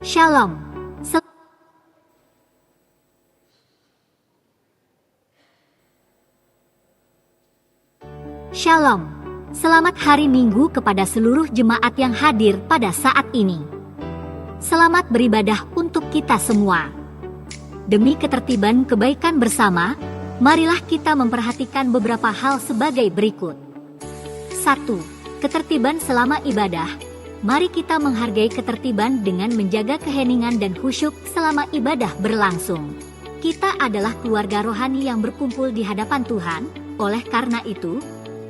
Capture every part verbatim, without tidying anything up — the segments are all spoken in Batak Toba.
Shalom. Sel- Shalom. Selamat hari Minggu kepada seluruh jemaat yang hadir pada saat ini. Selamat beribadah untuk kita semua. Demi ketertiban kebaikan bersama, marilah kita memperhatikan beberapa hal sebagai berikut. Satu. Ketertiban selama ibadah. Mari kita menghargai ketertiban dengan menjaga keheningan dan khusyuk selama ibadah berlangsung. Kita adalah keluarga rohani yang berkumpul di hadapan Tuhan, oleh karena itu,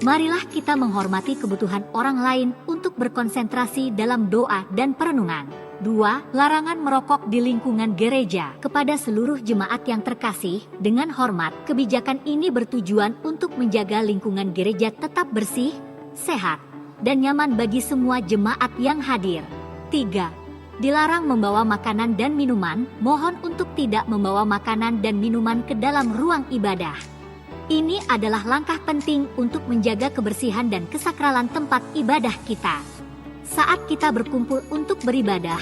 marilah kita menghormati kebutuhan orang lain untuk berkonsentrasi dalam doa dan perenungan. Dua, larangan merokok di lingkungan gereja. Kepada seluruh jemaat yang terkasih, dengan hormat, kebijakan ini bertujuan untuk menjaga lingkungan gereja tetap bersih, sehat, dan nyaman bagi semua jemaat yang hadir. Tiga, dilarang membawa makanan dan minuman, mohon untuk tidak membawa makanan dan minuman ke dalam ruang ibadah. Ini adalah langkah penting untuk menjaga kebersihan dan kesakralan tempat ibadah kita. Saat kita berkumpul untuk beribadah,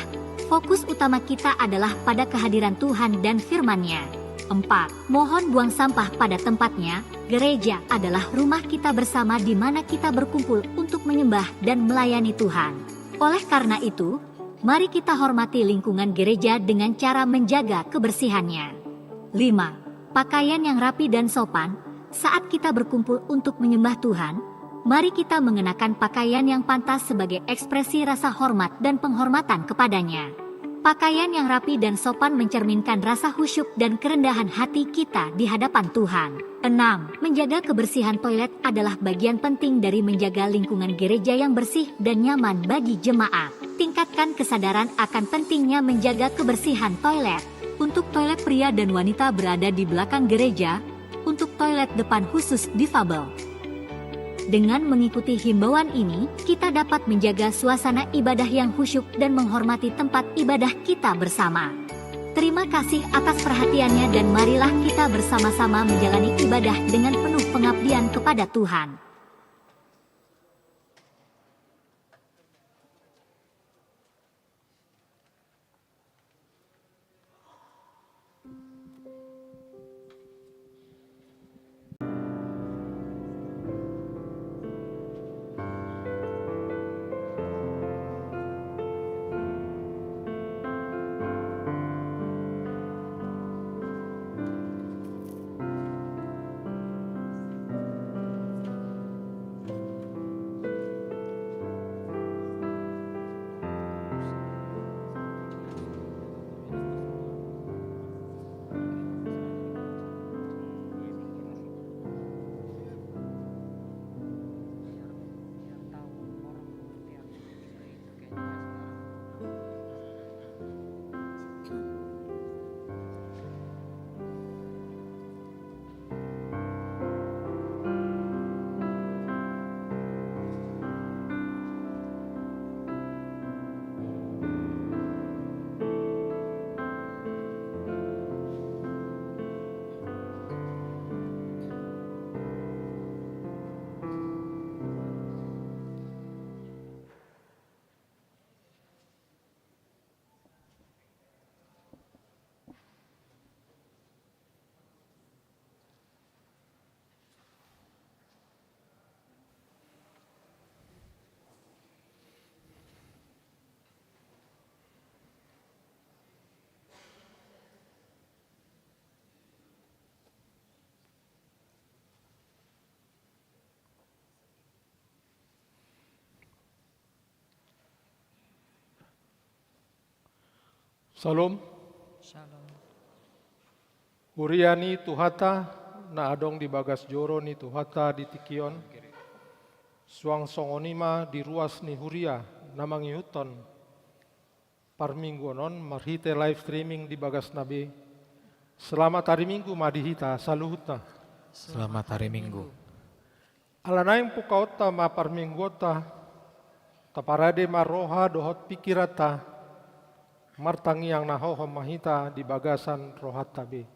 fokus utama kita adalah pada kehadiran Tuhan dan firman-Nya. Empat, mohon buang sampah pada tempatnya. Gereja adalah rumah kita bersama di mana kita berkumpul untuk menyembah dan melayani Tuhan. Oleh karena itu, mari kita hormati lingkungan gereja dengan cara menjaga kebersihannya. Lima, pakaian yang rapi dan sopan. Saat kita berkumpul untuk menyembah Tuhan, mari kita mengenakan pakaian yang pantas sebagai ekspresi rasa hormat dan penghormatan kepada-Nya. Pakaian yang rapi dan sopan mencerminkan rasa khusyuk dan kerendahan hati kita di hadapan Tuhan. Enam, menjaga kebersihan toilet adalah bagian penting dari menjaga lingkungan gereja yang bersih dan nyaman bagi jemaat. Tingkatkan kesadaran akan pentingnya menjaga kebersihan toilet. Untuk toilet pria dan wanita berada di belakang gereja, untuk toilet depan khusus difabel. Dengan mengikuti himbauan ini, kita dapat menjaga suasana ibadah yang khusyuk dan menghormati tempat ibadah kita bersama. Terima kasih atas perhatiannya dan marilah kita bersama-sama menjalani ibadah dengan penuh pengabdian kepada Tuhan. Shalom. Shalom. Huria ni Tuhanta na adong di bagas joro ni Tuhanta di tingki on, suang songon i ma di ruas ni huria na mangihuthon parmingguon on marhite live streaming di bagasna be. Selamat hari Minggu ma di hita saluhutna. Selamat hari Minggu. Ala naeng pungkaonta ma parmingguonta, taparade ma roha dohot pingkiranta, martangiang na hohom ma hita di bagasan rohanta be.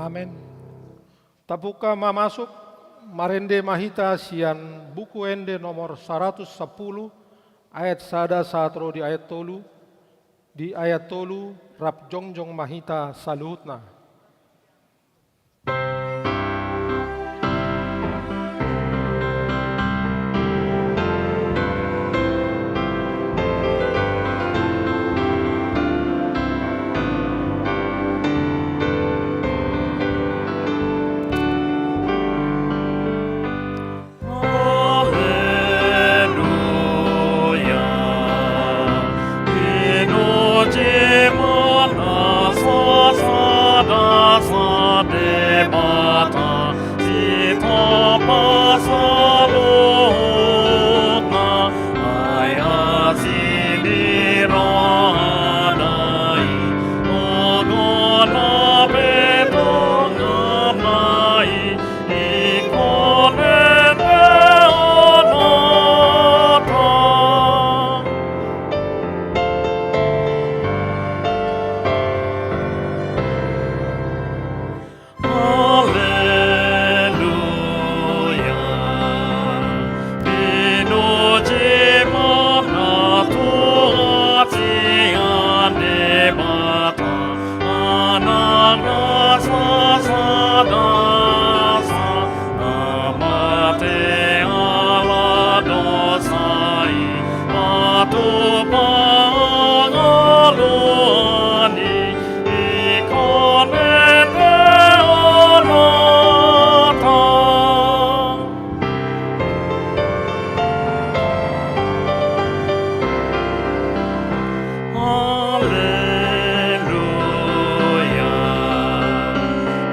Amen. Tapungka mamasuk, marende ma hita sian Buku Ende nomor saratus sampulu, ayat sada sahat ro di ayat tolu, di ayat tolu rap jongjong ma hita saluhutna. Haleluya. Pinuji ma na sasada sa Debata, sitopot saluhutna. Ai asi di rohana i, tongona pe tongona i, ingkon endeonanta. Haleluya. Pinuji ma na tuat sian Debata, Anak na sasada sa, na mate ala dosa i, patupa hangoluan i, ingkon endeonanta. Haleluya.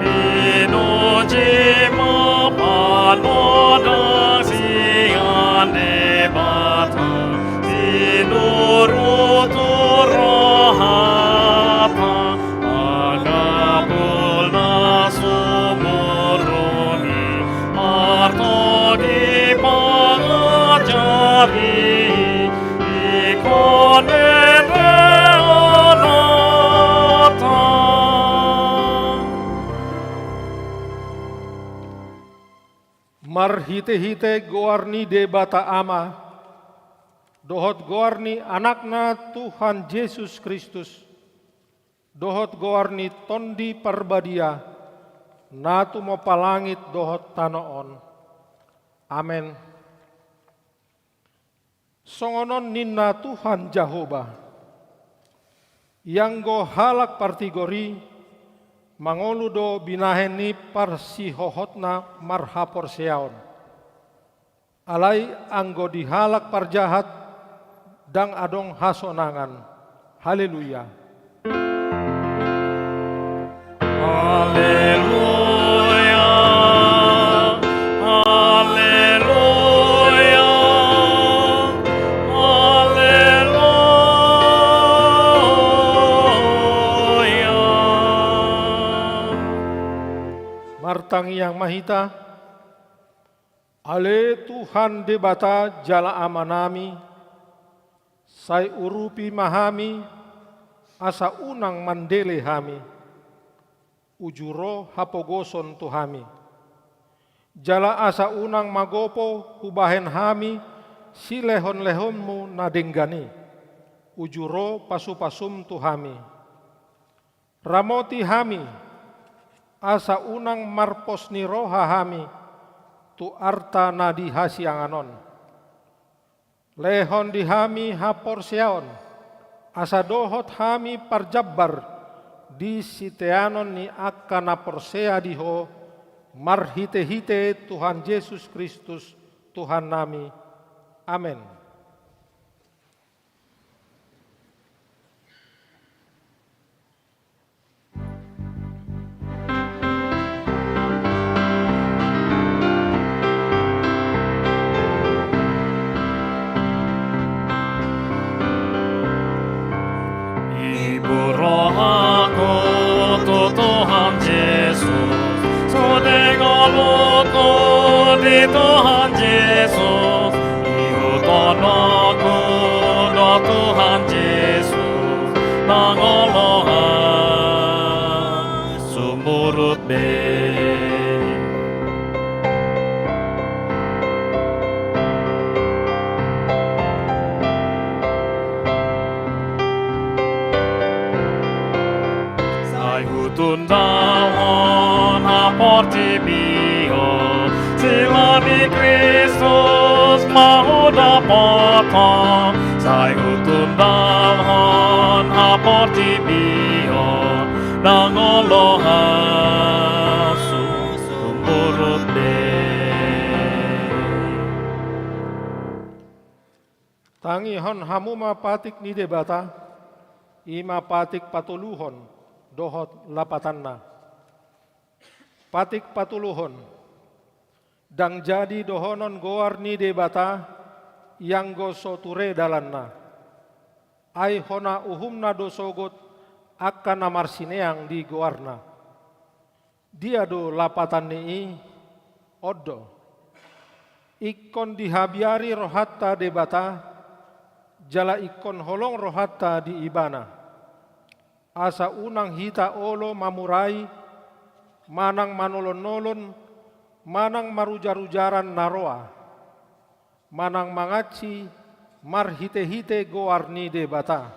Pinuji ma panondang sian Debata, sinuru tu rohanta, pangapul na sumurung i, martogi pangajari, ingkon endeonanta. Marhitehite goar ni Debata Ama, dohot goar ni Anakna Tuhan Jesus Kristus, dohot goar ni Tondi Parbadia, na tumompa langit dohot tano on. Amen. Songon on ninna Tuhan Jahowa: Ianggo halak partigor i, mangolu do binahen ni parsihohotna marhaporseaon. Alai anggo di halak parjahat, ndang adong hasonangan. Haleluya. Haleluya. Haleluya. Haleluya. Martangiang ma hita. Ale Tuhan Debata jala Amanami, sai urupi ma hami, asa unang mandele hami. Uju ro hapogoson tu hami. Jala asa unang magopo hubahen hami silehonlehonmu na denggan i. Uju ro pasupasum tu hami. Ramoti hami, asa unang marpos ni roha hami tu arta na di hasiangan on. Lehon di hami haporseaon, asa dohot hami parjambar di siteanon ni angka na porsea di Ho, marhitehite Tuhan Jesus Kristus, Tuhannami. Amen. Ibur rohangku tu Tuhan Jesus, sude ngolungku di Tuhan Jesus, ihut tondongku do Tuhan Jesus, na ngolungan sumurut be. Tundalhon haportibion, sila ni Kristus ma hudapothon, sai hutundalhon haportibion, ndang olo hasumburut be. Tangihon hamu ma patik ni Debata, i ma patik patoluhon dohot lapatanna. Patik patoluhon, ndang jadi dohonon goar ni Debata, ianggo so ture dalanna. Ai hona uhumna do sogot angka na marsineang di goarna. Dia do lapatan ni i? On do. Ingkon dihabiari rohanta Debata, jala ingkon holong rohanta di Ibana. Asa unang hita olo mamurai, manang manolon-nolon, manang marujar-ujaran na roa, manang mangansi marhite-hite goar ni Debata.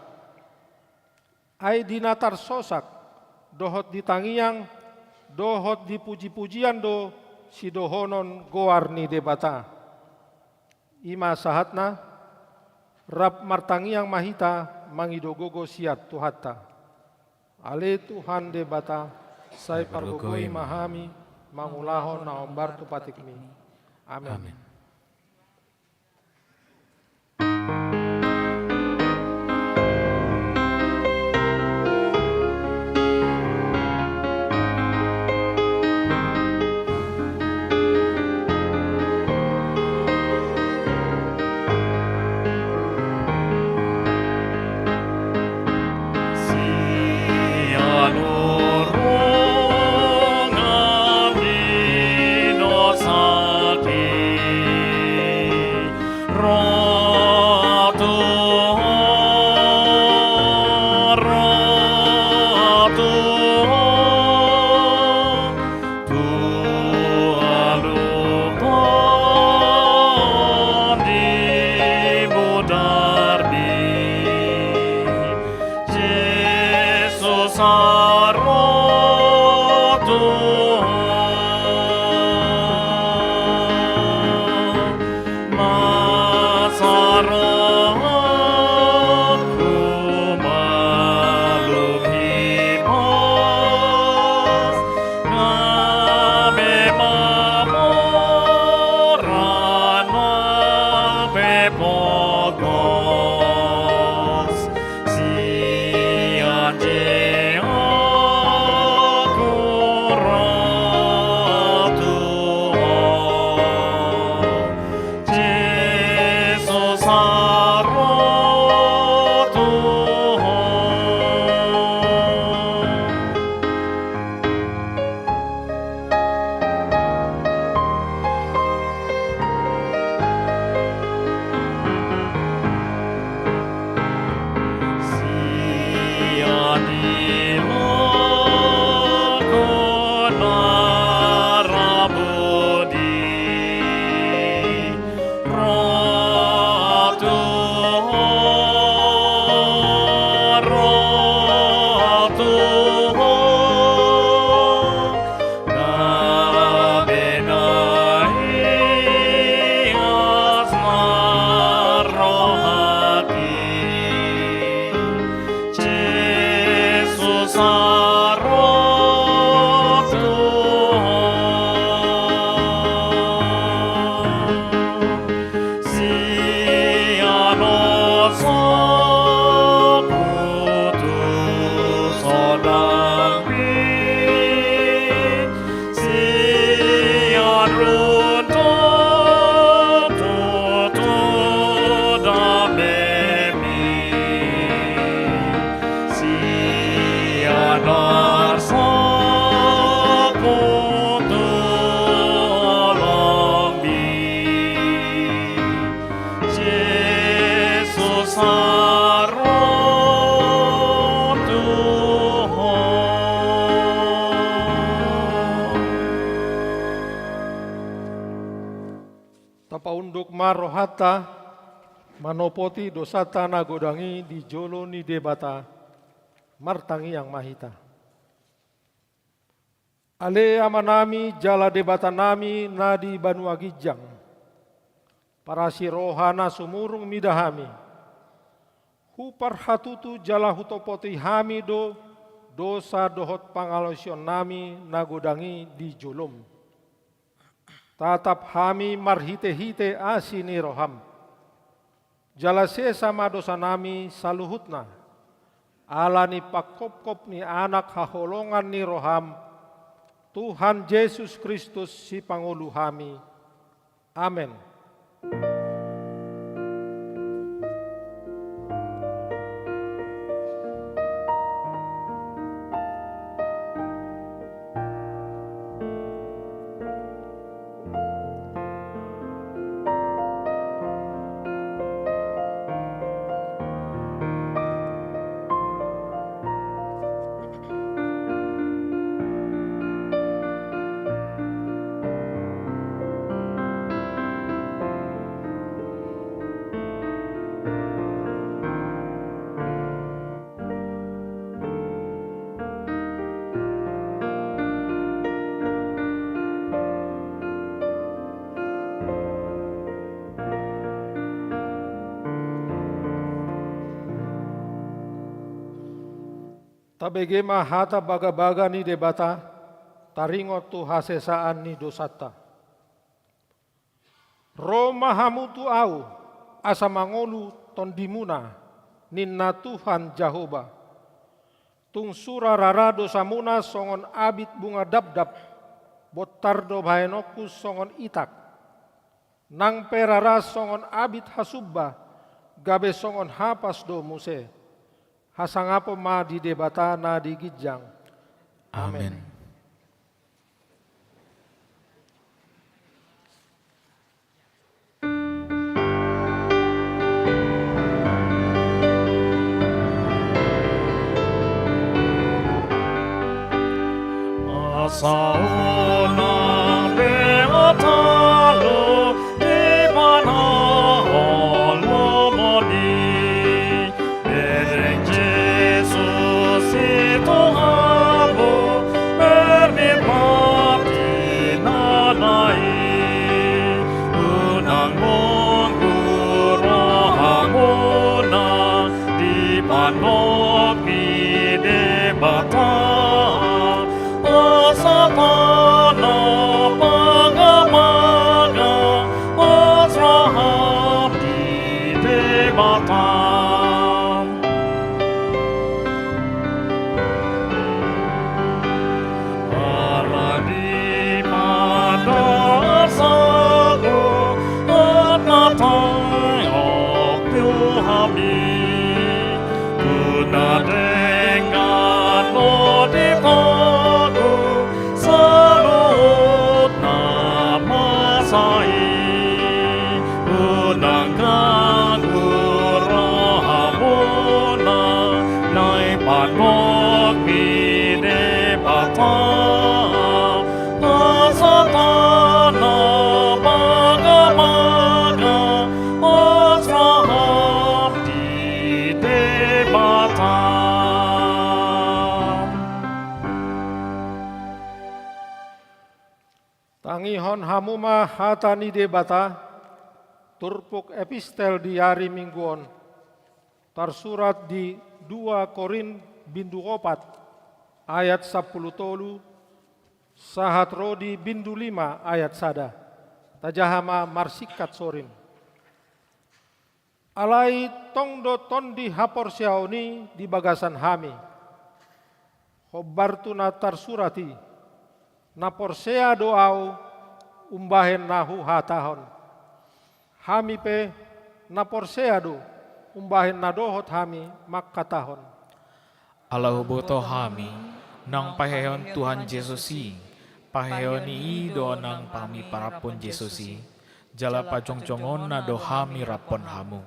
Ai di na tarsosak, dohot di tangiang, dohot di puji-pujian do sidohonon goar ni Debata. I ma sahatna, rap martangiang ma hita mangido gogo sian Tuhanta. Ale Tuhan Debata, sai pargogoi ma hami mangulahon na hombar tu patikMi. Amen. Amen. Sian urungan ni dosak i, ro Ho Tuhan, ro Ho Tuhan, tu alup tondi mudar i. Jesus, ro Tuhan, masa rohangku malum hipas, gabe mamora nang pe pogos. Sian je ahu ro tu Ho, Jesus, ro tu Ho. Sian ilangku na rabut i, ro Tuhan, ro Tuhan, gabe na hias ma rohangki. Jesus, ro tu Ho. Sian osokku tu sondangmi, sian rundukku tu damemi, sian arsakku tu holongmi, Jesus, ro tu Ho. Tapaunduk ma rohanta, manopoti dosanta na godang i di jolo ni Debata, martangiang ma hita. Ale Amanami jala Debatanami na di banua ginjang, parasi roha na sumurung mida hami. Huparhatutu jala hutopoti hami do dosa dohot pangalaosionnami na godang i di jolom. Tatap hami marhitehite asi ni roham. Jala sesa ma dosanami saluhutna, ala ni panghophop ni Anak haholongan ni roham, Tuhan Jesus Kristus Sipangolu hami. Amen. Tabege ma hata bagabaga ni Debata, taringot tu hasesaan ni dosanta. Ro ma hamu tu Ahu, asa mangolu tondimuna, ninna Tuhan Jahowa. Tung sura rara dosamuna songon abit bunga dabdab, bontar do bahenonku songon itak. Nang pe rara songon abit hasumba, gabe songon hapas do muse. Hasangapon ma di Debata na di ginjang. Amen. Amen. Asa unang be hatalu di panahon lomoni. Bereng Jesus i tu hamu, bernikmat inana i. Unang nunggu rohamuna dipandok ni Debata. Asa tano bagabaga las roham di Debata. Ala ni pandosan on na tangihon tu hami, tu na denggan do ditogu saluhut na masa i. Unang ganggu rohamuna, na dipandok ni Debata. Asa tano bagabaga las roham di Debata. Tangihon hamu ma hata ni Debata, turpuk epistel di ari Minggu on, tarsurat di dua Korint bindu opat ayat sampulu tolu sahat ro di bindu lima ayat sada. Tajaha ma marsingkat sorin. Alai tong do tondi haporseaon i di bagasan hami. Hombar tu na tarsurat i, na porsea do ahu umbahen na huhatahon. Hami pe na porsea do umbahen na dohot hami mangkatahon. Ala huboto hami, naung paheheon Tuhan Jesus i, paheheon i do naung hami paraphon Jesus i, jala pajongjongonna do hami raphon hamu.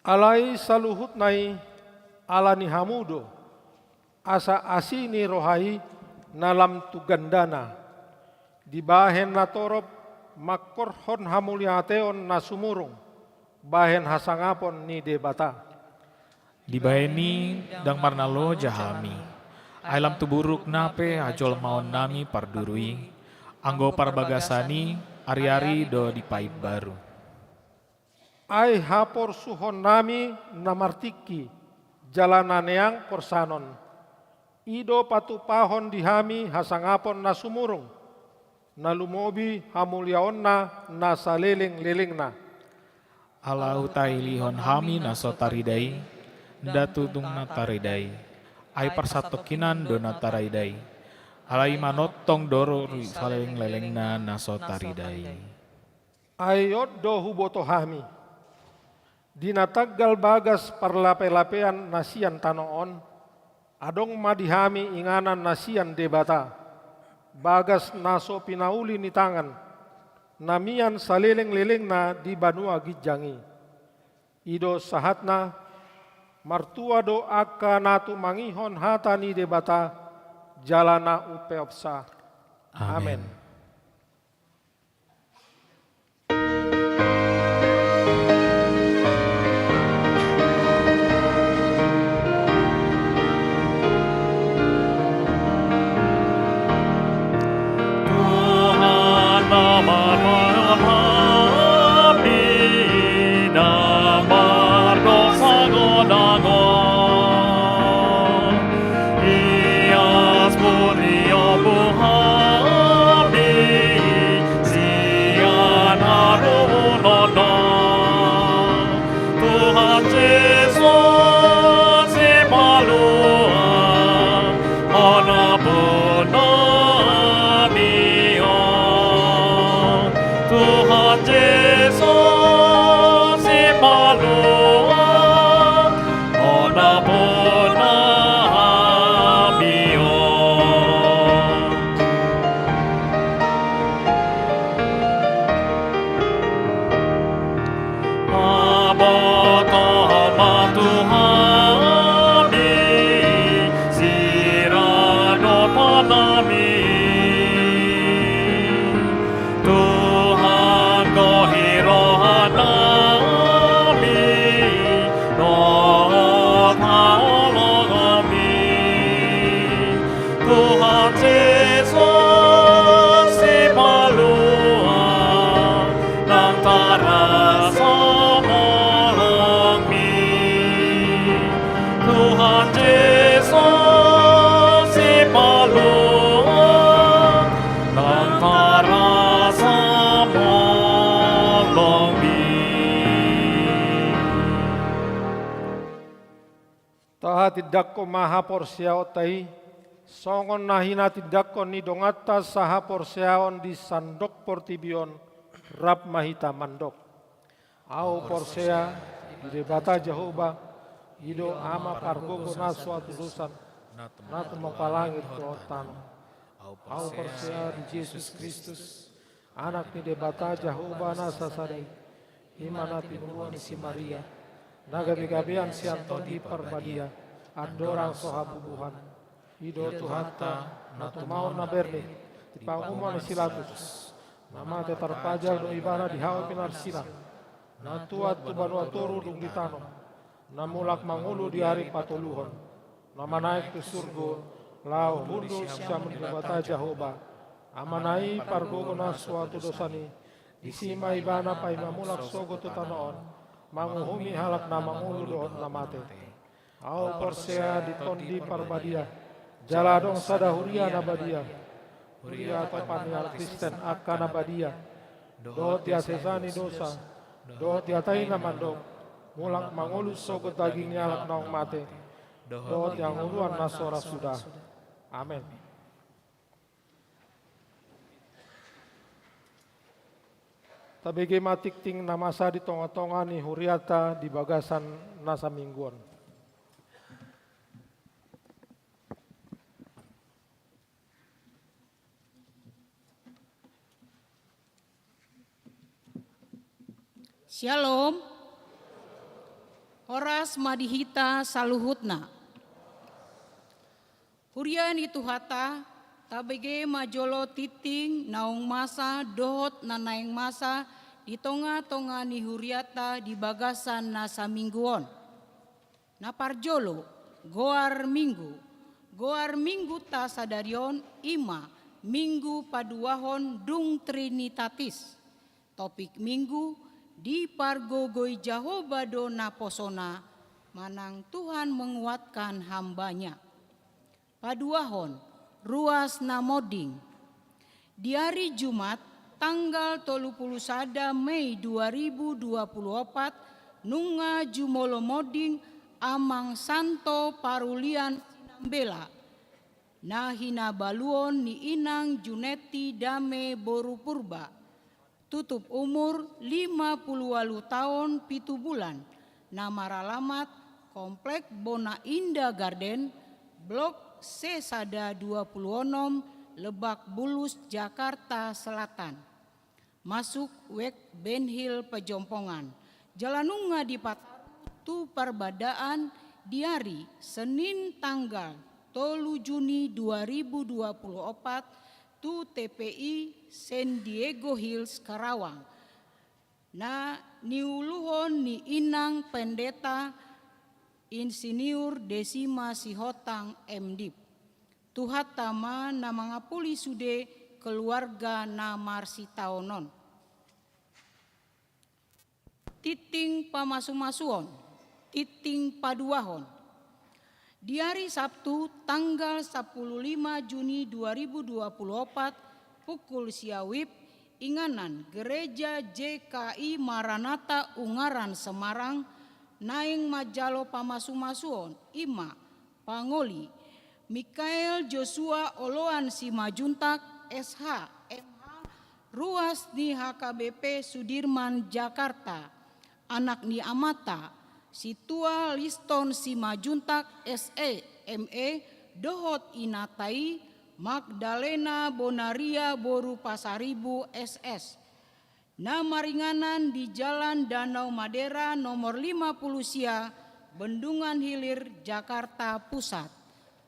Alai saluhutna i ala ni hamu do, asa asi ni roha i na lam tu gandana, dibahen na torop mangkorhon hamuliateon na sumurung, bahen hasangapon ni Debata. Dibahen i ndang marnaloja hami, Ai lam tuburuk na pe hajolmaon nami parduru i, anggo parbagasan i ari-ari do dipaimbaru. Ai haporsuhon nami na martingki, jala na neang porsanon, i do patupahon di hami hasangapon na sumurung, na lumobi hamuliaonna na saleleng-lelengna. Ala hutailihon hami na so tarida i, nda tutung na tarida i, ai parsatongkinan do na tarida i, alai manongtong do ro saleleng-lelengna na so tarida i. Ai on do huboto hami, di na tanggal bagas parlape-lapean na sian tano on, adong ma di hami inganan na sian Debata, bagas na so pinauli ni tangan, na mian saleleng-lelengna di banua ginjang i. I do sahatna, martua do angka na tumangihon hata ni Debata, jala na umpeopsa. Amen. Amen. Tuhan na mardosa godang on, i aspuri obu hami sian haruhuronna. Tuhan Jesus, sipalua, on ma ampuon nami on. Tuhan Jesus, sipalua, on ma ampuon nami on. Pabotohon ma tu hami siradotan nami. Tuhan, gohi roha nami dohot haholonganmi. Tuhan Jesus, sipalua, nang tarasa holongmi. Tuhan Jesus, sipalua, nang tarasa holongmi. Tahatindangkon ma haporseaonta i, songon na hinatindangkon ni donganta sahaporseaon di sandok portibi on, rap ma hita mandok. Ahu porsea di Debata Jahowa, i do Ama pargogo na so hatudosan, na tumompa langit dohot tano. Ahu porsea di Jesus Kristus, Anak ni Debata Jahowa na sasada i, i ma na tinubuan ni si Maria, na gabegabean sian Tondi Parbadia, andorang so habubuhan. I do Tuhanta, na tumaon na bernit di panguhuman ni si Latus, na mate tarpajal do ibana di hau pinarsina, na tuat tu banua toru dung di tano, na mulak mangolu di ari patoluhon, na manaek tu surgo, laho hundul siamun ni Debata Jahowa, Amana i pargogo na so hatudosan i, disi ma ibana paima mulak sogot tu tano on, manguhumi halak na mangolu dohot na mate. Ahu porsea di Tondi Parbadia, jala adong sada huria na badia, huria atopan ni halak Kristen angka na badia, dohot di hasesaan ni dosa, dohot di hata i na mandok, mulak mangolu sogot daging ni halak naung mate, dohot di hangoluan na so ra suda. Amen. Tabege ma tingting na masa di tongatonga ni huriata di bagasan na saminggu on. Syalom. Horas ma di hita saluhutna. Huria ni Tuhanta, tabege ma jolo tingting naung masa dohot na naeng masa di tongatonga ni huriata di bagasan na saminggu on. Na parjolo, goar Minggu, Goar Mingguta sadari on i ma Minggu paduahon dung Trinitatis. Topik Minggu: Dipargogoi Jahowa do naposona, manang Tuhan menguatkan hamba-Nya. Paduahon, ruas na monding. Di ari Jumat, tanggal tolu pulu sada Mei dua ribu dua pulu opat, nunga jumolo monding Amang Santo Parulian Sinambela, na hinabaluon ni inang Junetti Dame boru Purba. Tutup umur lima pulu ualu taon pitu bulan, na maralamat Komplek Bona Indah Garden, Blok C sada dua pulu onom, Lebak Bulus, Jakarta Selatan. Masuk wijk Benhil Pejompongan. Jala nunga dipataru tu parbadaan di ari Senin tanggal tolu Juni dua ribu dua pulu opat tu T P I San Diego Hills, Karawang, na niuluhon ni Inang Pendeta Insinyur Desima Sihotang, M Div. Tuhanta ma na mangapuli sude keluarga na marsitaonon. Tintin pamasumasuon, tintin paduahon. Di ari Sabtu, tanggal sampulu lima Juni dua ribu dua pulu opat, pukul sia WIB, inganan Gereja J K I Maranatha Ungaran, Semarang, naeng manjalo pamasumasuon, i ma pangoli Mikael Joshua Oloan Simanjuntak, S H, M H, ruas ni H K B P Sudirman, Jakarta, anak ni amanta, Sintua Liston Simanjuntak, S E, M E, dohot inanta i, Magdalena Bonaria boru Pasaribu, S S, na maringanan di Jalan Danau Madera nomor lima pulu sia, Bendungan Hilir, Jakarta Pusat,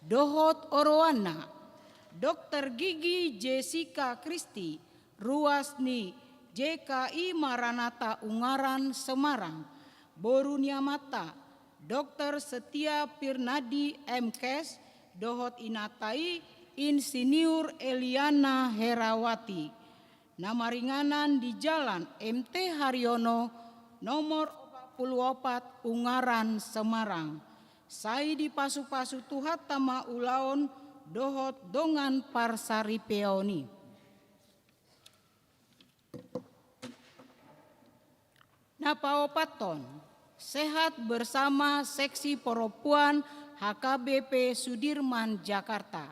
dohot oroanna, Dokter Gigi Jessica Christie, ruas ni J K I Maranatha Ungaran, Semarang, boru ni amanta, Dokter Setia Pirnadi, M Kes, dohot inanta i, Insinyur Eliana Herawati, na maringanan di Jalan M T Haryono nomor opat pulu opat, Ungaran, Semarang. Sai dipasupasu Tuhanta ma ulaon dohot dongan parsaripeon i. Na paopathon, sehat bersama Seksi Perempuan H K B P Sudirman, Jakarta.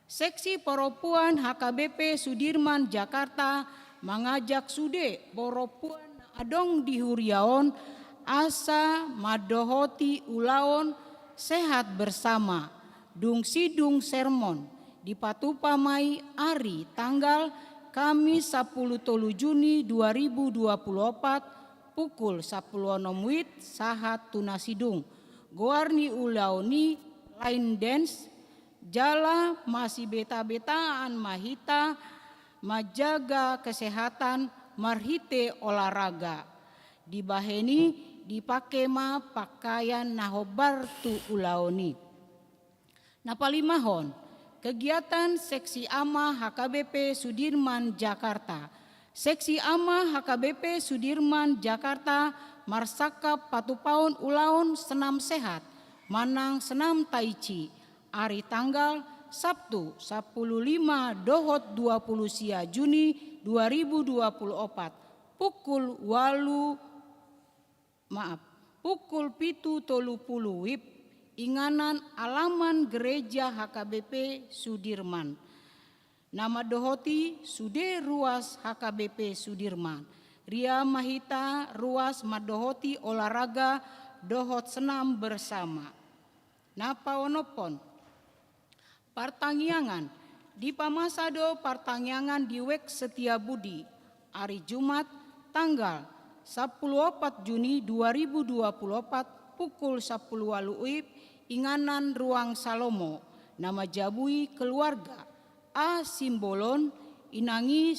Seksi Perempuan H K B P Sudirman, Jakarta, mangajak sude perempuan na adong di huria on asa mandohoti ulaon sehat bersama, dung sidung sermon, dipatupa ma i ari tanggal Kamis sampulu tolu Juni dua ribu dua pulu opat, pukul sampulu onom WIB sahat tu na sidung. Goar ni ulaon i line dance, jala masibetabeta ma hita manjaga kesehatan marhite olahraga. Dibahen i dipake ma pakaian na hombar tu ulaon i. Na palimahon, kegiatan Seksi Ama H K B P Sudirman, Jakarta. Seksi Ama H K B P Sudirman, Jakarta, marsangkap patupaon ulaon senam sehat manang senam tai chi, ari tanggal Sabtu sampulu lima dohot dua pulu sia Juni dua ribu dua pulu opat, pukul ualu, maaf, pukul pitu tolu pulu WIB, inganan alaman Gereja H K B P Sudirman. Na mandohoti sude ruas H K B P Sudirman. Ria ma hita ruas mandohoti olahraga dohot senam bersama. Na paonomhon, partangiangan. Dipamasa do partangiangan di Wijk Setiabudi, ari Jumat, tanggal sampulu opat Juni dua ribu dua pulu opat, pukul sampulu ualu WIB, inganan Ruang Salomo, na manjabui keluarga A Simbolon, inang i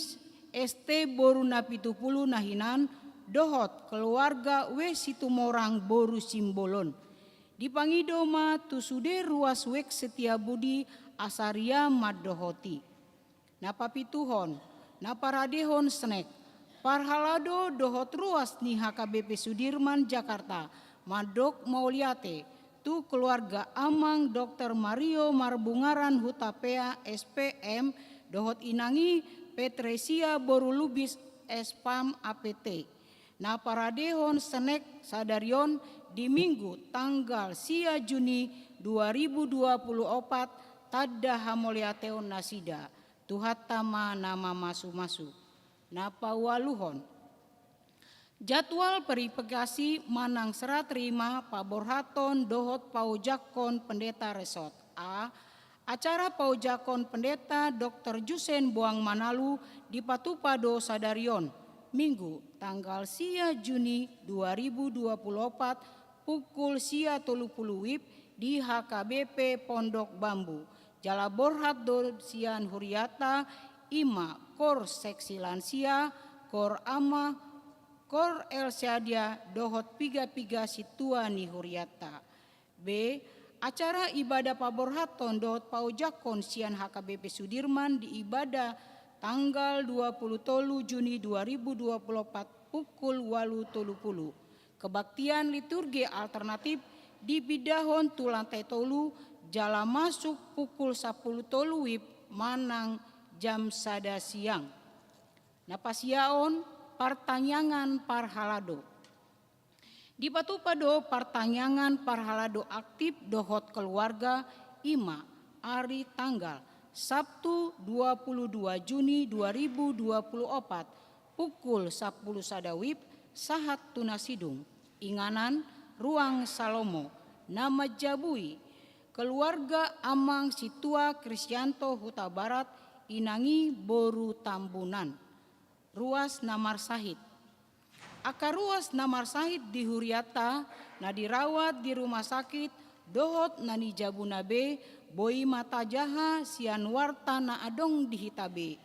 S T boru na pitu pulu na hinan, dohot keluarga W Situmorang boru Simbolon. Dipangido ma tu sude ruas Wijk Setiabudi asa ria mandohoti. Na papituhon, na paradehon senek, parhalado dohot ruas ni H K B P Sudirman Jakarta, mandok mauliate tu keluarga amang Dokter Mario Marbungaran Hutapea S P M dohot inang i Petresia boru Lubis S P M A P T. Na paradehon senek sadari on di Minggu tanggal sia Juni dua ribu dua puluh opat, tanda hamauliateon nasida. Tuhanta ma na mamasu-masu. Na paualuhon. Jadwal verifikasi manang serah terima paborhaton dohot paojakhon pendeta resort. A. Acara paojakhon Pendeta Dokter Jusen Boang Manalu dipatupa do sadari on, Minggu, tanggal sia Juni dua ribu dua puluh opat, pukul sia tolu puluh WIB di H K B P Pondok Bambu. Jala borhat do sian huriata, i ma kor seksi lansia, kor ama, kor El Sadia dohot piga-piga sintua ni huriata. B. Acara ibadah paborhaton dohot paojakhon sian H K B P Sudirman di ibadah tanggal dua puluh tolu Juni dua ribu dua puluh opat pukul ualu tolu puluh. Kebaktian liturgi alternatif dipindahon tu lantai tolu jala masuk pukul sapuluh tolu WIB manang jam sada siang. Na pasiaon partangiangan parhalado. Dipatupa do partangiangan parhalado aktif dohot keluarga, i ma ari tanggal Sabtu dua puluh dua Juni dua ribu dua puluh opat, pukul sapuluh sada WIB, sahat tu na sidung, inganan Ruang Salomo, na manjabui keluarga amang sintua Kristianto Hutabarat, inang i boru Tambunan. Ruas na marsahit. Angka ruas na marsahit di huriata na dirawat di rumah sakit dohot na nijabuna be boi ma tajaha sian warta na adong di hita be.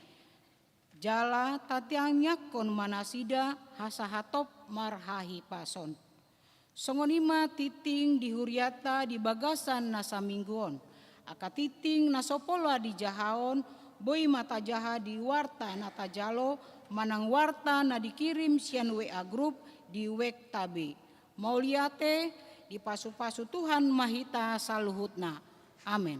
Jala tatangiangkon ma nasida asa hatop marhahipason. Songon i ma tingting di huriata di bagasan na saminggu on. Angka tingting na so pola dijahaon, boi ma tajaha di warta na tajalo, manang warta na dikirim sian W A grup di Wijk ta be. Mauliate, dipasupasu Tuhan ma hita saluhutna. Amen.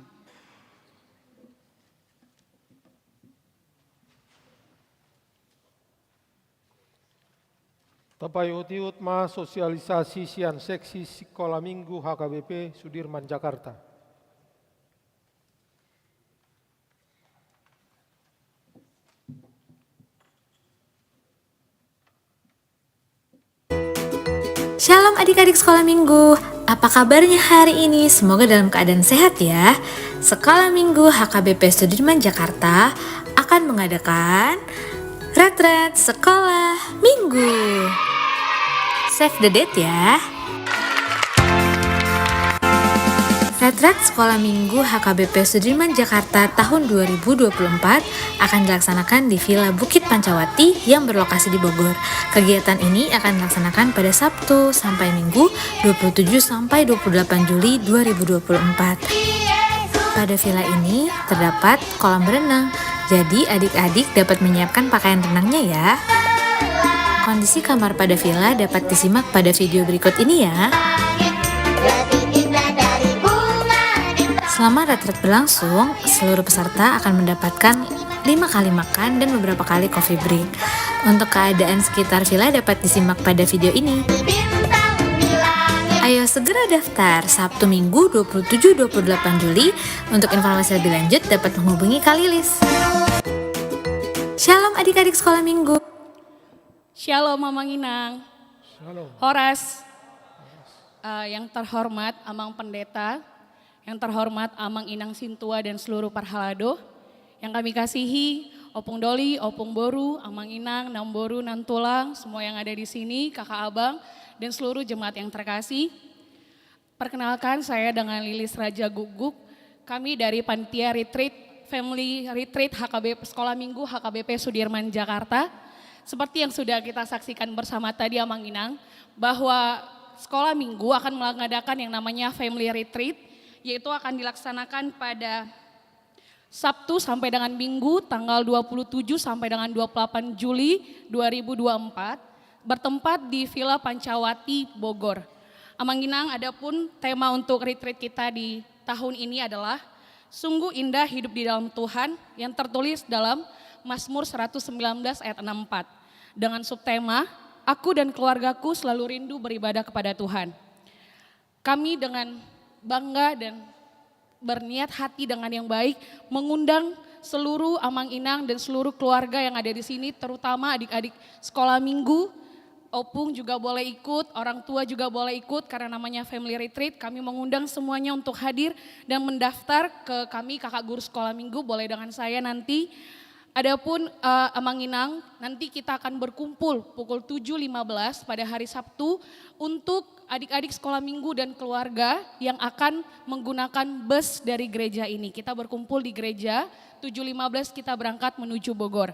Tapaihutihut ma sosialisasi sian seksi Sikola Minggu H K B P Sudirman, Jakarta. Shalom adik-adik Sekolah Minggu, apa kabarnya hari ini? Semoga dalam keadaan sehat ya. Sekolah Minggu H K B P Sudirman Jakarta akan mengadakan Retret Sekolah Minggu. Save the date ya. Retret Sekolah Minggu H K B P Sudirman Jakarta tahun dua ribu dua puluh empat akan dilaksanakan di Villa Bukit Pancawati yang berlokasi di Bogor. Kegiatan ini akan dilaksanakan pada Sabtu sampai Minggu, dua puluh tujuh sampai dua puluh delapan Juli dua ribu dua puluh empat. Pada villa ini terdapat kolam berenang, jadi adik-adik dapat menyiapkan pakaian renangnya ya. Kondisi kamar pada villa dapat disimak pada video berikut ini ya. Selama retret berlangsung, seluruh peserta akan mendapatkan lima kali makan dan beberapa kali coffee break. Untuk keadaan sekitar villa dapat disimak pada video ini. Ayo segera daftar, Sabtu Minggu dua puluh tujuh dua puluh delapan Juli. Untuk informasi lebih lanjut dapat menghubungi Kak Lilis. Shalom adik-adik Sekolah Minggu. Shalom Amang Inang. Shalom. Horas. Eh, yang terhormat Amang Pendeta, yang terhormat Amang Inang Sintua dan seluruh parhalado, yang kami kasihi, Opung Doli, Opung Boru, Amang Inang, Namboru, Nantulang, semua yang ada di sini, kakak abang, dan seluruh jemaat yang terkasih. Perkenalkan, saya dengan Lilis Raja Guguk. Kami dari Panitia Retreat, Family Retreat H K B P, Sekolah Minggu H K B P Sudirman, Jakarta. Seperti yang sudah kita saksikan bersama tadi, Amang Inang, bahwa Sekolah Minggu akan mengadakan yang namanya Family Retreat, yaitu akan dilaksanakan pada Sabtu sampai dengan Minggu, tanggal dua puluh tujuh sampai dengan dua puluh delapan Juli dua ribu dua puluh empat, bertempat di Villa Pancawati, Bogor. Amang Inang, adapun tema untuk retreat kita di tahun ini adalah Sungguh Indah Hidup di Dalam Tuhan, yang tertulis dalam Mazmur seratus sembilan belas ayat enam empat, dengan subtema, "Aku dan keluargaku selalu rindu beribadah kepada Tuhan." Kami dengan bangga dan berniat hati dengan yang baik mengundang seluruh Amang Inang dan seluruh keluarga yang ada di sini, terutama adik-adik sekolah minggu, opung juga boleh ikut, orang tua juga boleh ikut, karena namanya family retreat. Kami mengundang semuanya untuk hadir dan mendaftar ke kami, kakak guru sekolah minggu, boleh dengan saya nanti. Adapun, eh, Amang Inang, nanti kita akan berkumpul pukul tujuh lima belas pada hari Sabtu untuk adik-adik sekolah minggu dan keluarga yang akan menggunakan bus dari gereja ini. Kita berkumpul di gereja, tujuh lima belas kita berangkat menuju Bogor.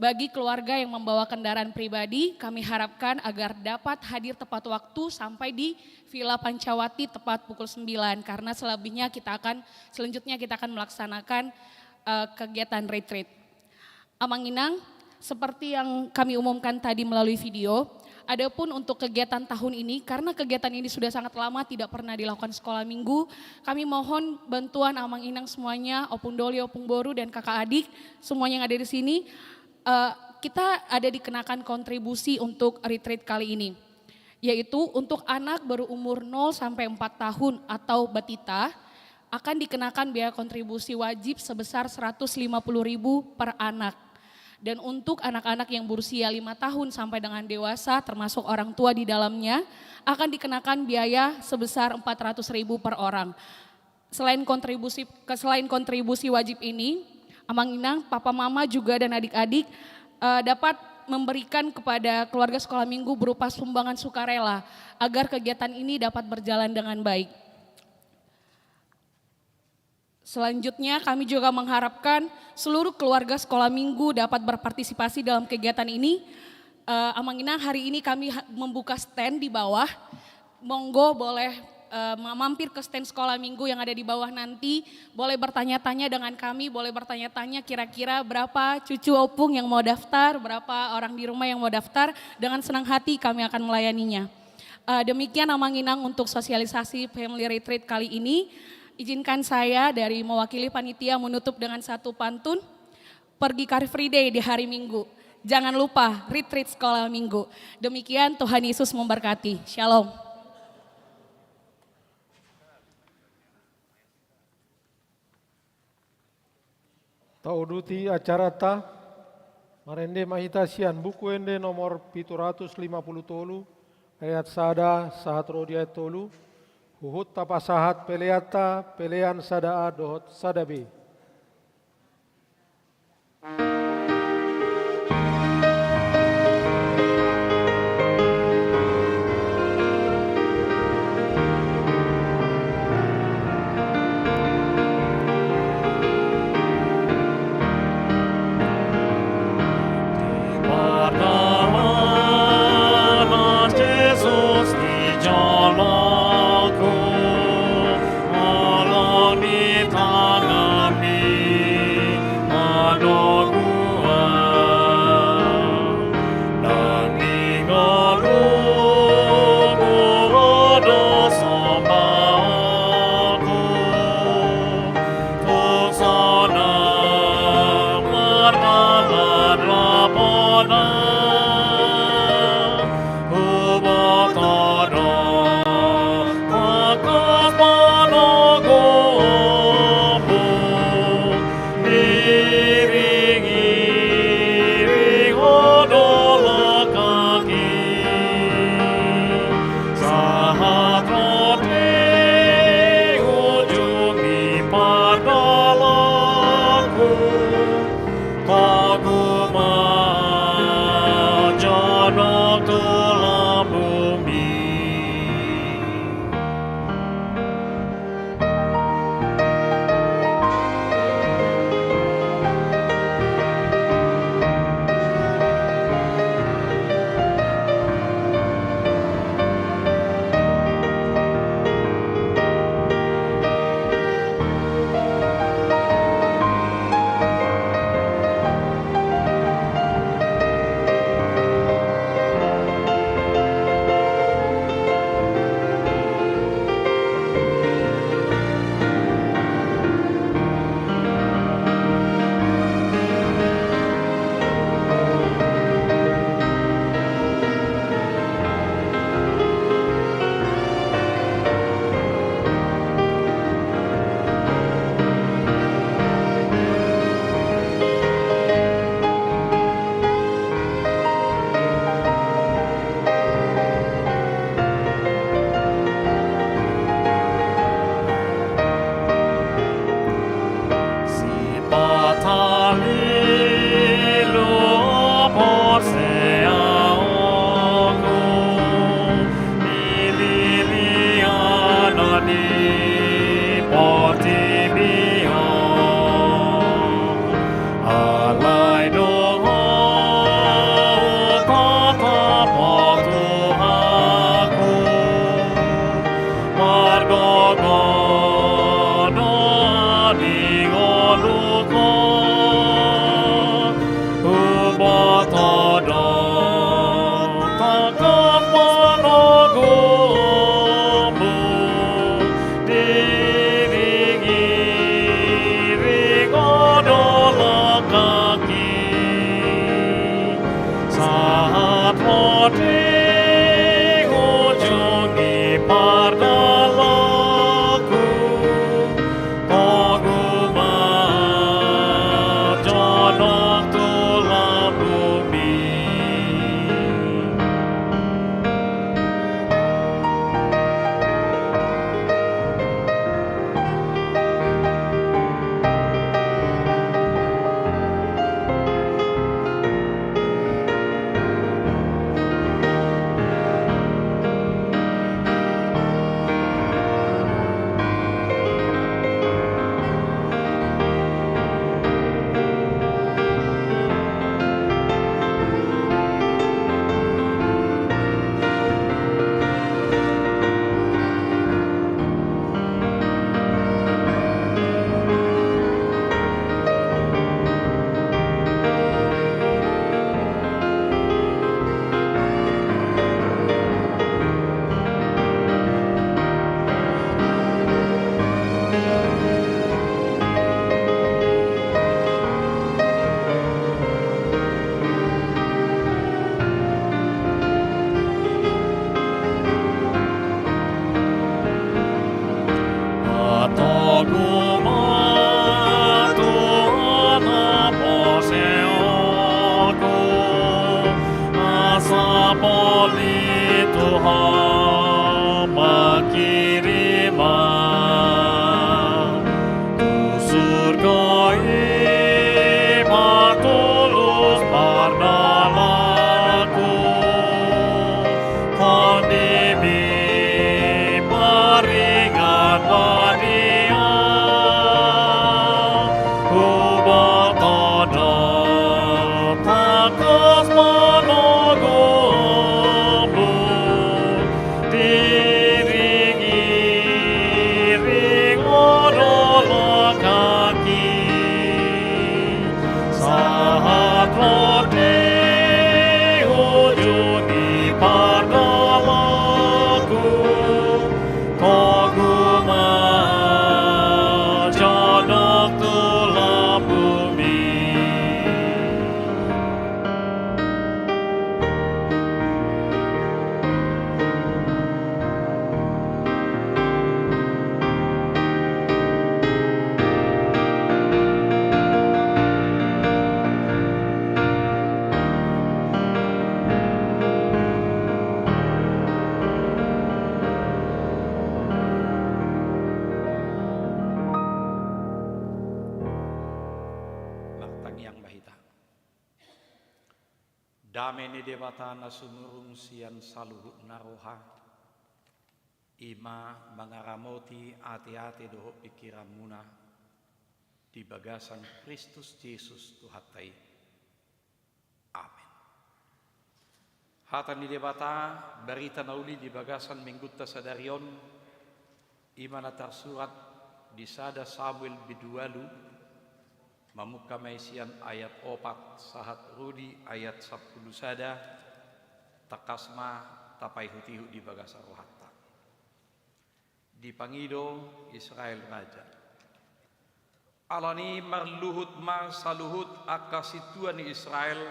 Bagi keluarga yang membawa kendaraan pribadi, kami harapkan agar dapat hadir tepat waktu sampai di Villa Pancawati tepat pukul sembilan, karena selebihnya kita akan, selanjutnya kita akan melaksanakan, eh, kegiatan retreat. Amang Inang, seperti yang kami umumkan tadi melalui video, adapun untuk kegiatan tahun ini, karena kegiatan ini sudah sangat lama tidak pernah dilakukan sekolah minggu, kami mohon bantuan Amang Inang semuanya, Opung Doli, Opung Boru, dan kakak adik, semuanya yang ada di sini, eh, kita ada dikenakan kontribusi untuk retreat kali ini, yaitu untuk anak berumur nol sampai empat tahun atau batita, akan dikenakan biaya kontribusi wajib sebesar seratus lima puluh ribu per anak. Dan untuk anak-anak yang berusia lima tahun sampai dengan dewasa, termasuk orang tua di dalamnya, akan dikenakan biaya sebesar empat ratus ribu per orang. Selain kontribusi, ke-, selain kontribusi wajib ini, Amang Inang, papa mama juga dan adik-adik, eh, dapat memberikan kepada keluarga sekolah minggu berupa sumbangan sukarela agar kegiatan ini dapat berjalan dengan baik. Selanjutnya, kami juga mengharapkan seluruh keluarga sekolah minggu dapat berpartisipasi dalam kegiatan ini. Eh, Amang Inang, hari ini kami ha-, membuka stand di bawah. Monggo boleh, eh, ma-, mampir ke stand sekolah minggu yang ada di bawah nanti. Boleh bertanya-tanya dengan kami, boleh bertanya-tanya kira-kira berapa cucu opung yang mau daftar, berapa orang di rumah yang mau daftar. Dengan senang hati kami akan melayaninya. Eh, demikian Amang Inang untuk sosialisasi family retreat kali ini. Izinkan saya dari mewakili panitia menutup dengan satu pantun, "Pergi Car Free Day di hari Minggu. Jangan lupa retreat sekolah minggu." Demikian, Tuhan Yesus memberkati. Shalom. Tauduti acaranta, marende ma hita sian Buku Ende nomor pitu ratus lima puluh tolu, ayat sada sahat ro di ayat tolu, huhut tapasahat peleanta, pelean sada A dohot sada B. Di pardalanan Jesus di jalaku, molo di tangan Patogu ma Tuhan haposeonku, asa polin Tuhan mangkirim Ahu. Tu surgo i patulus pardalanan, tondimi paringan ma di Ahu, huboto do tangkas manogu ombun, diiringiring do langkangki, sahat ro di ujung ni pardalananku, togu ma jonok tu lambungmi. Martangiang ma hita. Dame ni Debata na sumurung sian saluhutna roha, i ma mangaramoti ateate dohot pingkiranmuna di bagasan Kristus Jesus Tuhanta i. Amen. Hata ni Debata, barita na uli di bagasan minggunta sadari on, i ma na tarsurat di sada Samuel bindu ualu, mamungka ma i sian ayat opat sahat ro di ayat sampulu sada, tangkas ma tapaihutihut di bagasan rohanta. Dipangido Israel raja. Alani i marluhut ma saluhut angka sintua ni Israel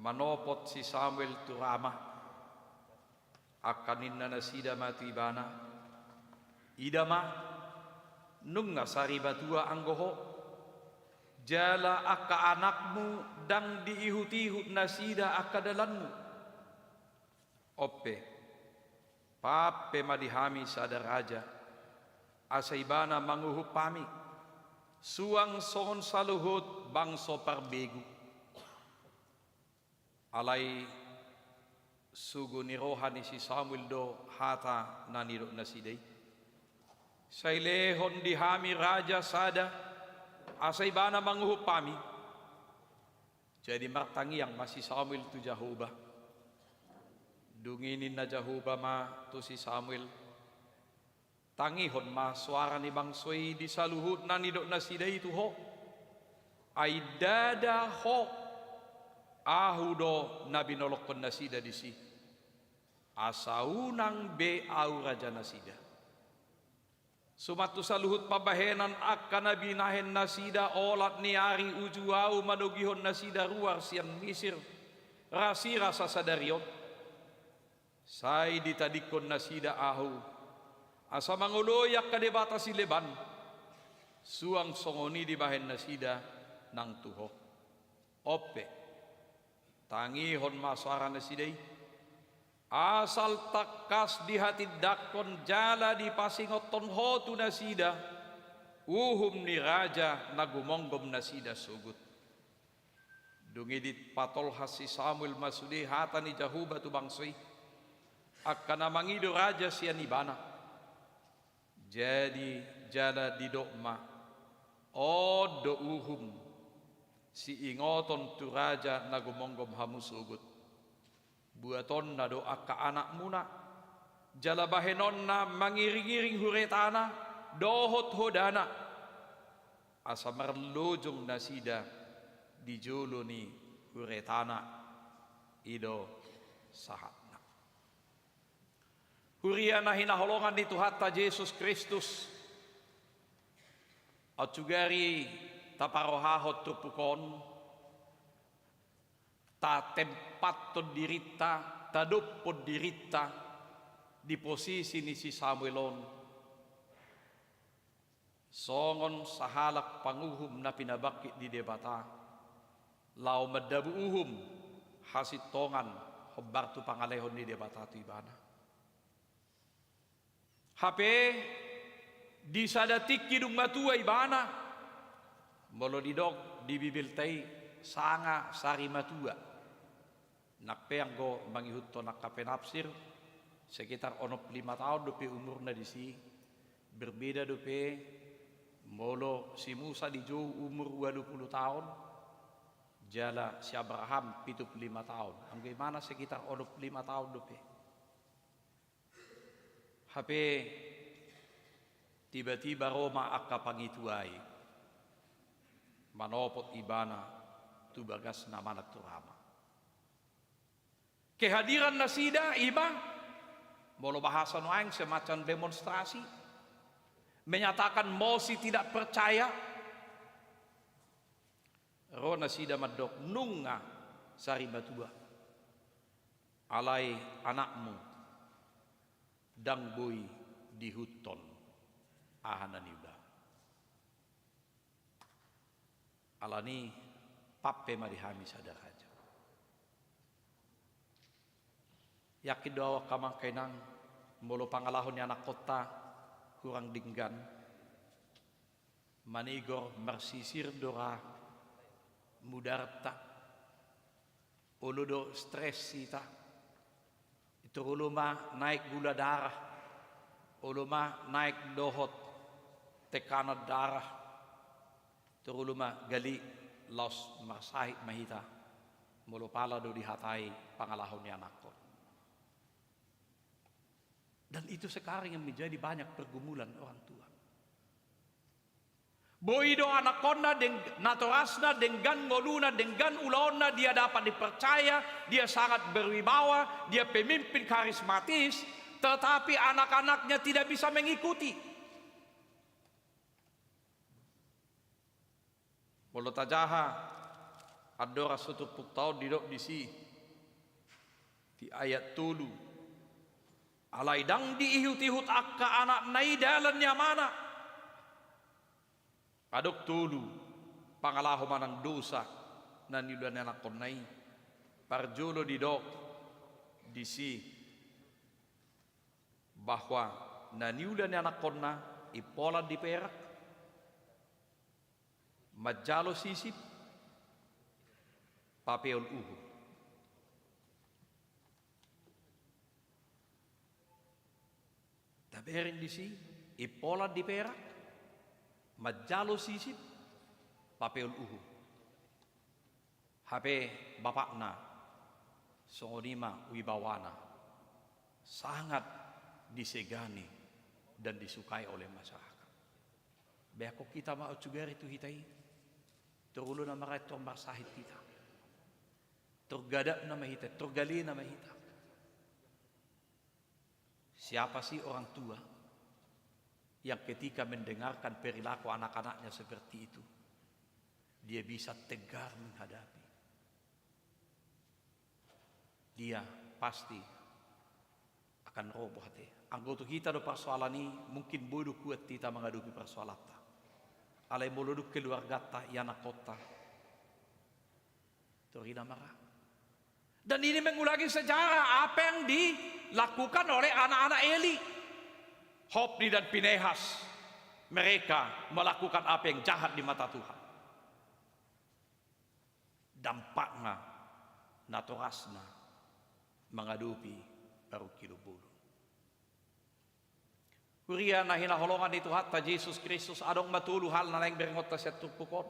manopot si Samuel tu Rama. Angka ninna nasida ma tu ibana: Ida ma, nunga sarimatua anggo ho, jala angka anakmu ndang diihutihut nasida angka dalanmu. On pe, paham pe ma di hami sada raja, asa ibana manguhum hami, suang songon saluhut bangso parbegu. Alai sogo ni roha ni si Samuel do hata na nidok nasida i. Sai lehon di hami raja sada, asa ibana manguhum hami. Jadi martangiang ma si Samuel tu Jahowa. Dung i ninna Jahowa ma tu si Samuel: Tangihon ma soara ni bangso i di saluhut na nidok nasida i tu ho. Ai ndada ho, Ahu do na binolongkon nasida disi, asa unang be Ahu raja nasida. Suman tu saluhut pambahenan angka na binahen nasida olat ni ari uju Ahu manogihon nasida ruar sian Misir, rasirasa sadari on. Sai ditadingkon nasida Ahu, asa mangoloi angka debata sileban, suang songon i dibahen nasida nang tu ho. On pe, tangihon ma soara nasida i, asal tangkas dihatindangkon jala dipasingothon ho tu nasida uhum ni raja na gumomgom nasida sogot. Dung i dipatolhas si Samuel ma sude hata ni Jahowa tu bangso i, angka na mangido raja sian ibana. Jadi jala didok ma: On do uhum siingoton tu raja na gumomgom hamu sogot. Buatonna do angka anakmuna, jala bahenonna mangiringiring huretana dohot hodana, asa marlojong nasida di jolo ni huretana. I do sahatna. Huria na hinaholongan ni Tuhanta Jesus Kristus, Aut sugari taparohahon turpuk on, tatempathon dirinta, tadophon dirinta di posisi ni si Samuel on, songon sahalak panguhum na pinabangkit ni Debata, laho mandabu uhum hasintongan hombar tu pangalehon ni Debata tu ibana. Hape di sada tingki dung matua ibana, molo didok di Bibelta i sanga sari matua. Nang pe anggo mangihuthon angka penafsir, sekitar onom pulu lima taon dope umurna disi. Berbeda dope molo si Musa dijou umur ualu pulu taon, jala si Abraham pitu pulu lima taon. Anggo ibana sekitar onom pulu lima taon dope. Hape tiba-tiba ro ma angka pangitua i manopot ibana tu bagasna manang tu rama. Kehadiran nasida i ma, molo bahasa nuaeng, semacam demonstrasi, menyatakan mausi tidak percaya. Ro nasida mandok, nunga sari matua, alai anakmu ndang boi diihuthon aha na niula. Alani i, pampe ma di hami sada raja. Yakin do ahu angka amang inang, molo pangalaho ni anakkonta hurang denggan, manigor marsisir do ra mudarta. Olo do stres hita. Tor olo ma naek gula darah, olo ma naek dohot tekanan darah, tor olo ma gale, laos marsahit ma hita molo pala do dihatai pangalaho ni anakkon. Dan itu sekarang yang menjadi banyak pergumulan orang tua. Boi do anakkonna deng-, natorasna denggan ngoluna, denggan ulaonna, dia dapat dipercaya, dia sangat berwibawa, dia pemimpin karismatis, tetapi anak-anaknya tidak bisa mengikuti. Molo tajaha andorang so turpukta on, didok disi di ayat tolu, alai ndang diihut-ihut angka anakna i dalan ni amana. Adong tolu pangalaho manang dosa na niula ni anakkonna i. Parjolo didok disi bahwa na niula ni anakkonna impolan di perak, manjalo sisip, papeol uhum. Tabereng disi, impolan di perak, manjalo sisip, papeol uhum. Hape bapakna, songon i ma wibawana, sangat disegani dan disukai oleh masyarakat. Beakhon hita ma aut sugari tu hita i, tor olo nama ra i tor marsahit hita, tor gadap nama hita, tor gale nama hita. Siapa sih orang tua yang ketika mendengarkan perilaku anak-anaknya seperti itu, dia bisa tegar menghadapi? Dia pasti akan roboh ate. Anggo tu hita do persoalan i, mungkin boi do kuat hita mangadopi persoalanta. Alai molo dung keluarganta, ianakhonta, tor i nama ra. Dan ini mengulangi sejarah apa yang dilakukan oleh anak-anak Eli. Hofni dan Pinehas, mereka melakukan apa yang jahat di mata Tuhan. Dampakna natorasna mangadopi parungkilon bolon. Huria na hinaholongan ni Tuhanta Jesus Kristus, adong ma tolu hal na naeng berengonta sian turpuk on.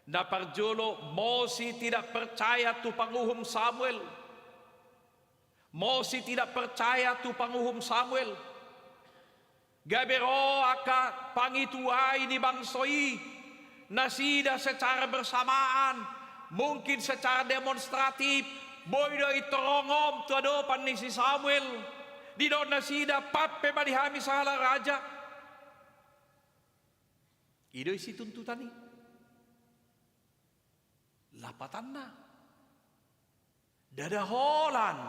Na parjolo, Mosi tidak percaya tu panguhum Samuel. Mosi tidak percaya tu panguhum Samuel. Gabe ro angka pangitua i ni bangso i, nasida secara bersamaan, mungkin secara demonstratif, boi do i torongom tu adopan ni si Samuel. Didok nasida, pampe ma di hami sahalak raja. I do isi tuntutan i. Lapatanna, ndada holan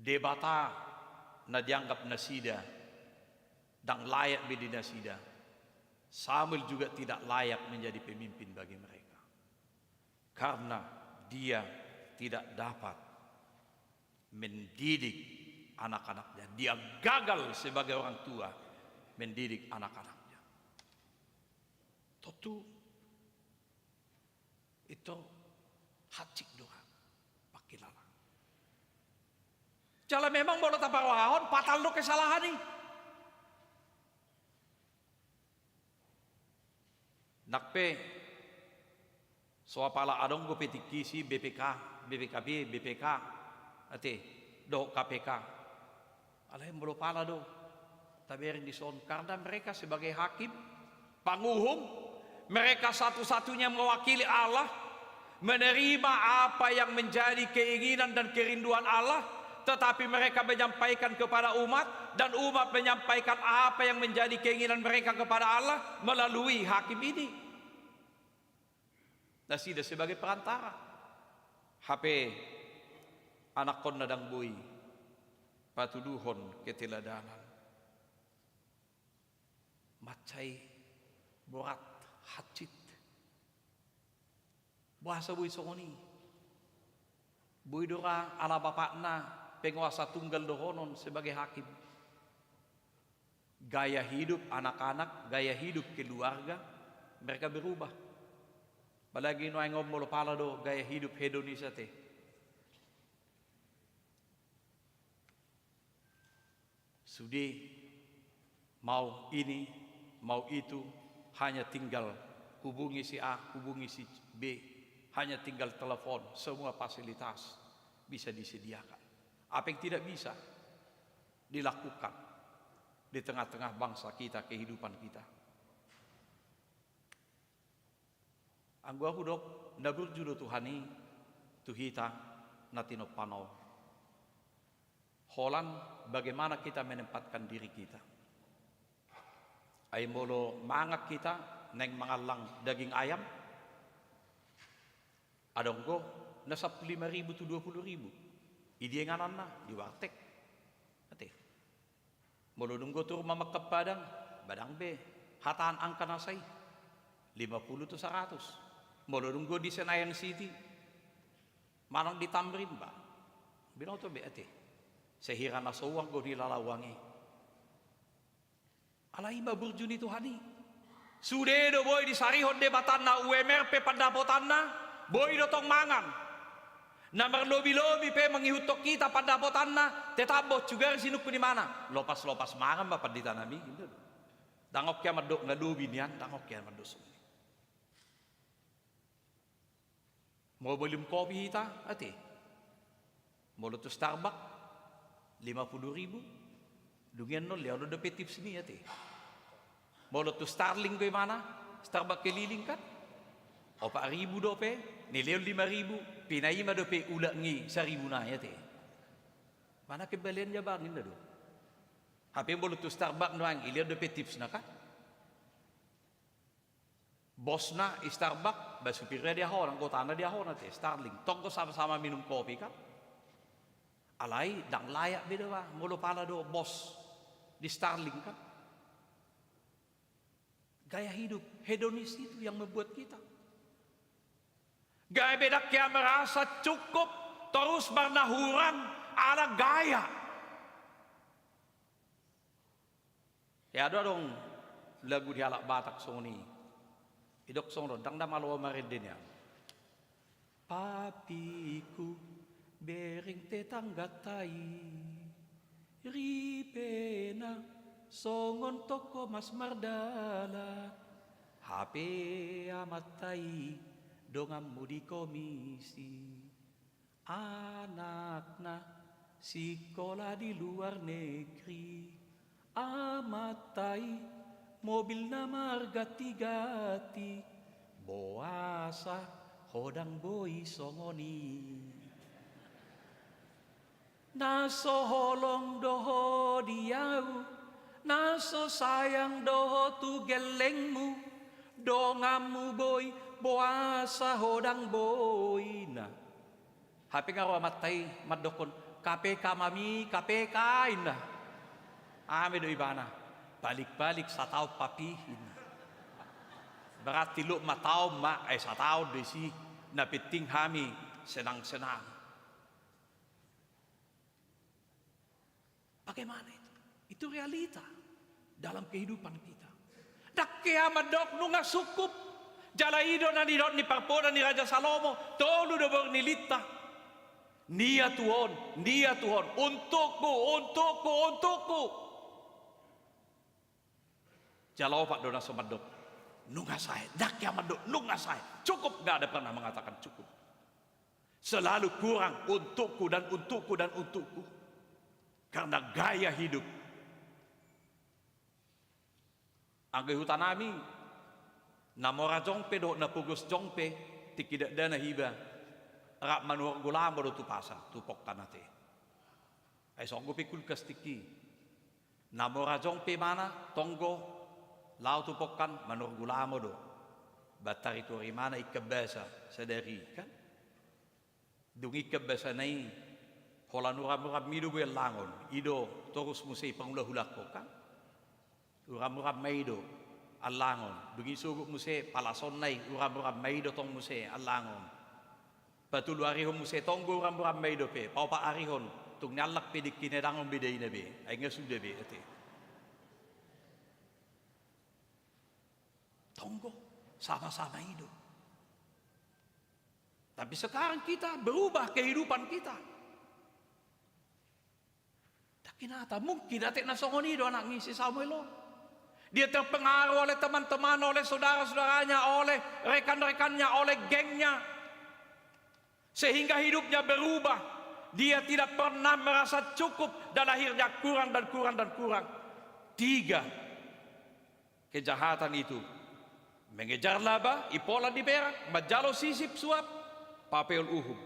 Debata na dianggap nasida ndang layak be di nasida, Samuel juga tidak layak menjadi pemimpin bagi mereka. Karena dia tidak dapat mendidik anak-anaknya. Dia gagal sebagai orang tua mendidik anak-anaknya. Tontu itu hansit do pangkilala. Jala memang molo taparrohahon, fatal do kesalahan i. Nang pe so apala adong dope tingki si B P K, B P K B, B P K, ate, dohot K P K. Alai molo pala do tabereng dison, karena mereka sebagai hakim, panguhum, mereka satu-satunya mewakili Allah, menerima apa yang menjadi keinginan dan kerinduan Allah, tetapi mereka menyampaikan kepada umat, dan umat menyampaikan apa yang menjadi keinginan mereka kepada Allah melalui hakim ini. Nasida sebagai perantara. Hape anakkonna ndang boi patuduhon keteladanan. Mansai borat, hansit. Boasa boi songon i? Boi do ra ala bapakna penguasa tunggal dohonon sebagai hakim. Gaya hidup anak-anak, gaya hidup keluarga, mereka berubah. Apalagi nuaeng on molo pala do gaya hidup hedonis ate. Sude mau ini, mau itu, hanya tinggal hubungi si A, hubungi si B, hanya tinggal telepon, semua fasilitas bisa disediakan. Apa yang tidak bisa dilakukan di tengah-tengah bangsa kita, kehidupan kita? Anggo ahu dok, na burju do Tuhan i tu hita na tinompaon. Holan bagaimana kita menempatkan diri kita. Ai molo mangan hita naeng mangallang daging ayam, adong do na sampulu lima ribu tu dua pulu ribu. I dia ingananna? Di warteg. Ate. Molo dung do tu rumah makan Padang, ba ndang be hatahan angka na sai, lima puluh tu saratus. Molo dung do di Senayan City, manang di Tamrin, ba binoto be ate. Sehira na so uang do di lalah uang i. Alai i ma burju ni Tuhan i. Sude do boi disarihon Debatanna U M R pe pandapotanna, boi do tong mangan. Na marlobi-lobi pe mangihuthon hita pandapotanna, tetap boi sugari sinungkun imana. Lopas-lopas mangan ma pandita nami, inda do. Ndang oke mandok na lobi nian, ndang oke mandok songon i. Molo minum kopi hita, ate. Molo tu Starbucks, lima pulu ribu. Dung i annon lehon dope tips ni, ate. Molo tu Starling do imana, Starbucks keliling kan. Opat ribu dope, nilehon lima ribu, pinaima dope ulang i saribu nai, ate. Mana kembalian jaban, inda do. Hape molo tu Starbucks nuaeng, ilehon dope tipsna kan. Bosna i Starbucks, ba supirna dia hona, anggotana dia hona, ate, Starling. Tong do sama-sama minum kopi kan. Alai ndang layak be do ba molo pala do bos di Starling kan. Gaya hidup hedonis itu yang membuat kita. Gabe ndang hea merasa cukup, torus marnahuran ala gaya. Ia do adong lagu di halak Batak songon i. Didok songon on, ndang na malo marende nian. Papiku, bereng tetanggata i, ripena songon toko mas mardalan. Hape amanta i donganmu di komisi. Anakna sikola di luar negeri, amanta i mobilna marganti-ganti, boasa ho ndang boi songon i. Na so holong do ho di ahu, Na so sayang do ho tu gellengmu, donganmu boi, boasa ho ndang boi, ninna. Hape nga ro amanta i mandokkon, K P K mami, K P K, ninna. Ame do ibana, balik-balik sataon papi, ninna. Berarti lot ma taon ma, eh, sataon do isi, na penting hami senang-senang. Bagaimana itu? Itu realita dalam kehidupan kita. Ndang hea mandok nunga sungkup. Jala i do na nidok ni parpoda ni Raja Salomo, tolu do boru ni lintang. Ninna Tuhan, ninna Tuhan, untukku, untukku, untukku. Jala opat do na so mandok nunga sae, ndang hea mandok nunga sae. Cukup, nggak ada pernah mengatakan cukup. Selalu kurang, untukku dan untukku dan untukku. Karena gaya hidup. Anggo i hutanami, na mora jong pe dohot na pogos jong pe, tingki dakdanak iba, rap manuhor gulamo do tu pasar, tu pongkan ate. Ai songon pe kulkas tingki. Na mora jong pe ibana, tonggo, laho tu pongkan, manuhor gulamo do. Bantari tu ari ibana ingkon basa, sadari, kan? Dung ingkon basana i, holan uram-urammi do boi allangon, i do torus muse i pangulahulangkon, kan? Uram-uram ma i do allangon, dung i sogot muse palasonna i, uram-uram ma i do tong muse allangon. Patoluarihon muse tonggo uram-uram ma i dope, paopatarihon, tung niallang pe dengke na daong be daina be, ai nga suda be, ate. Tonggo, sama-sama i do. Tapi sekarang kita berubah kehidupan kita. Tapi nata, mungkin ate na songon i do anak ni si Samuel on. Dia terpengaruh oleh teman-teman, oleh saudara-saudaranya, oleh rekan-rekannya, oleh gengnya. Sehingga hidupnya berubah. Dia tidak pernah merasa cukup dan akhirnya kurang dan kurang dan kurang. Tiga kejahatan itu. Mengejar laba, impola di perak, manjalo sisip suap, papeol uhum,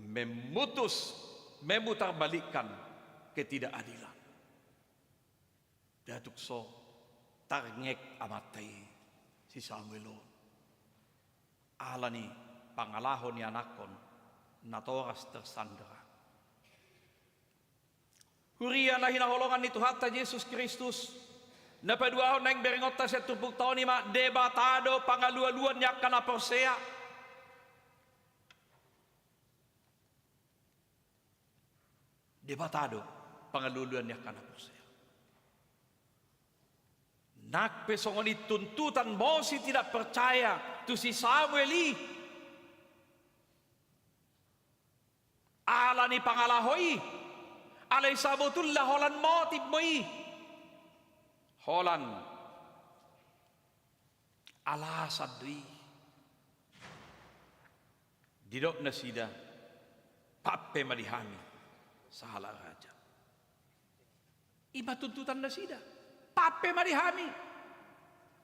memutus, memutarbalikkan ketidakadilan. Datuk so tarngek amanta i si Samuel on. Ala ni pangalaho ni anakkon natoras tersandera. Huria na hinaholongan ni Tuhanta Jesus Kristus, na paduahon naeng berengonta sian turpukta on i ma Debata do pangalualuan ni angka na porsea. Debata do pangalualuan ni angka na porsea. Nang pe songon i tuntutan mose tidak percaya tu si Samuel i. Ala ni pangalaho i, alai sabotulna holan motif do i. Holan alasan do i. Didok nasida, pampe ma di hami sahalak raja. I ma tuntutan nasida. Pampe ma di hami.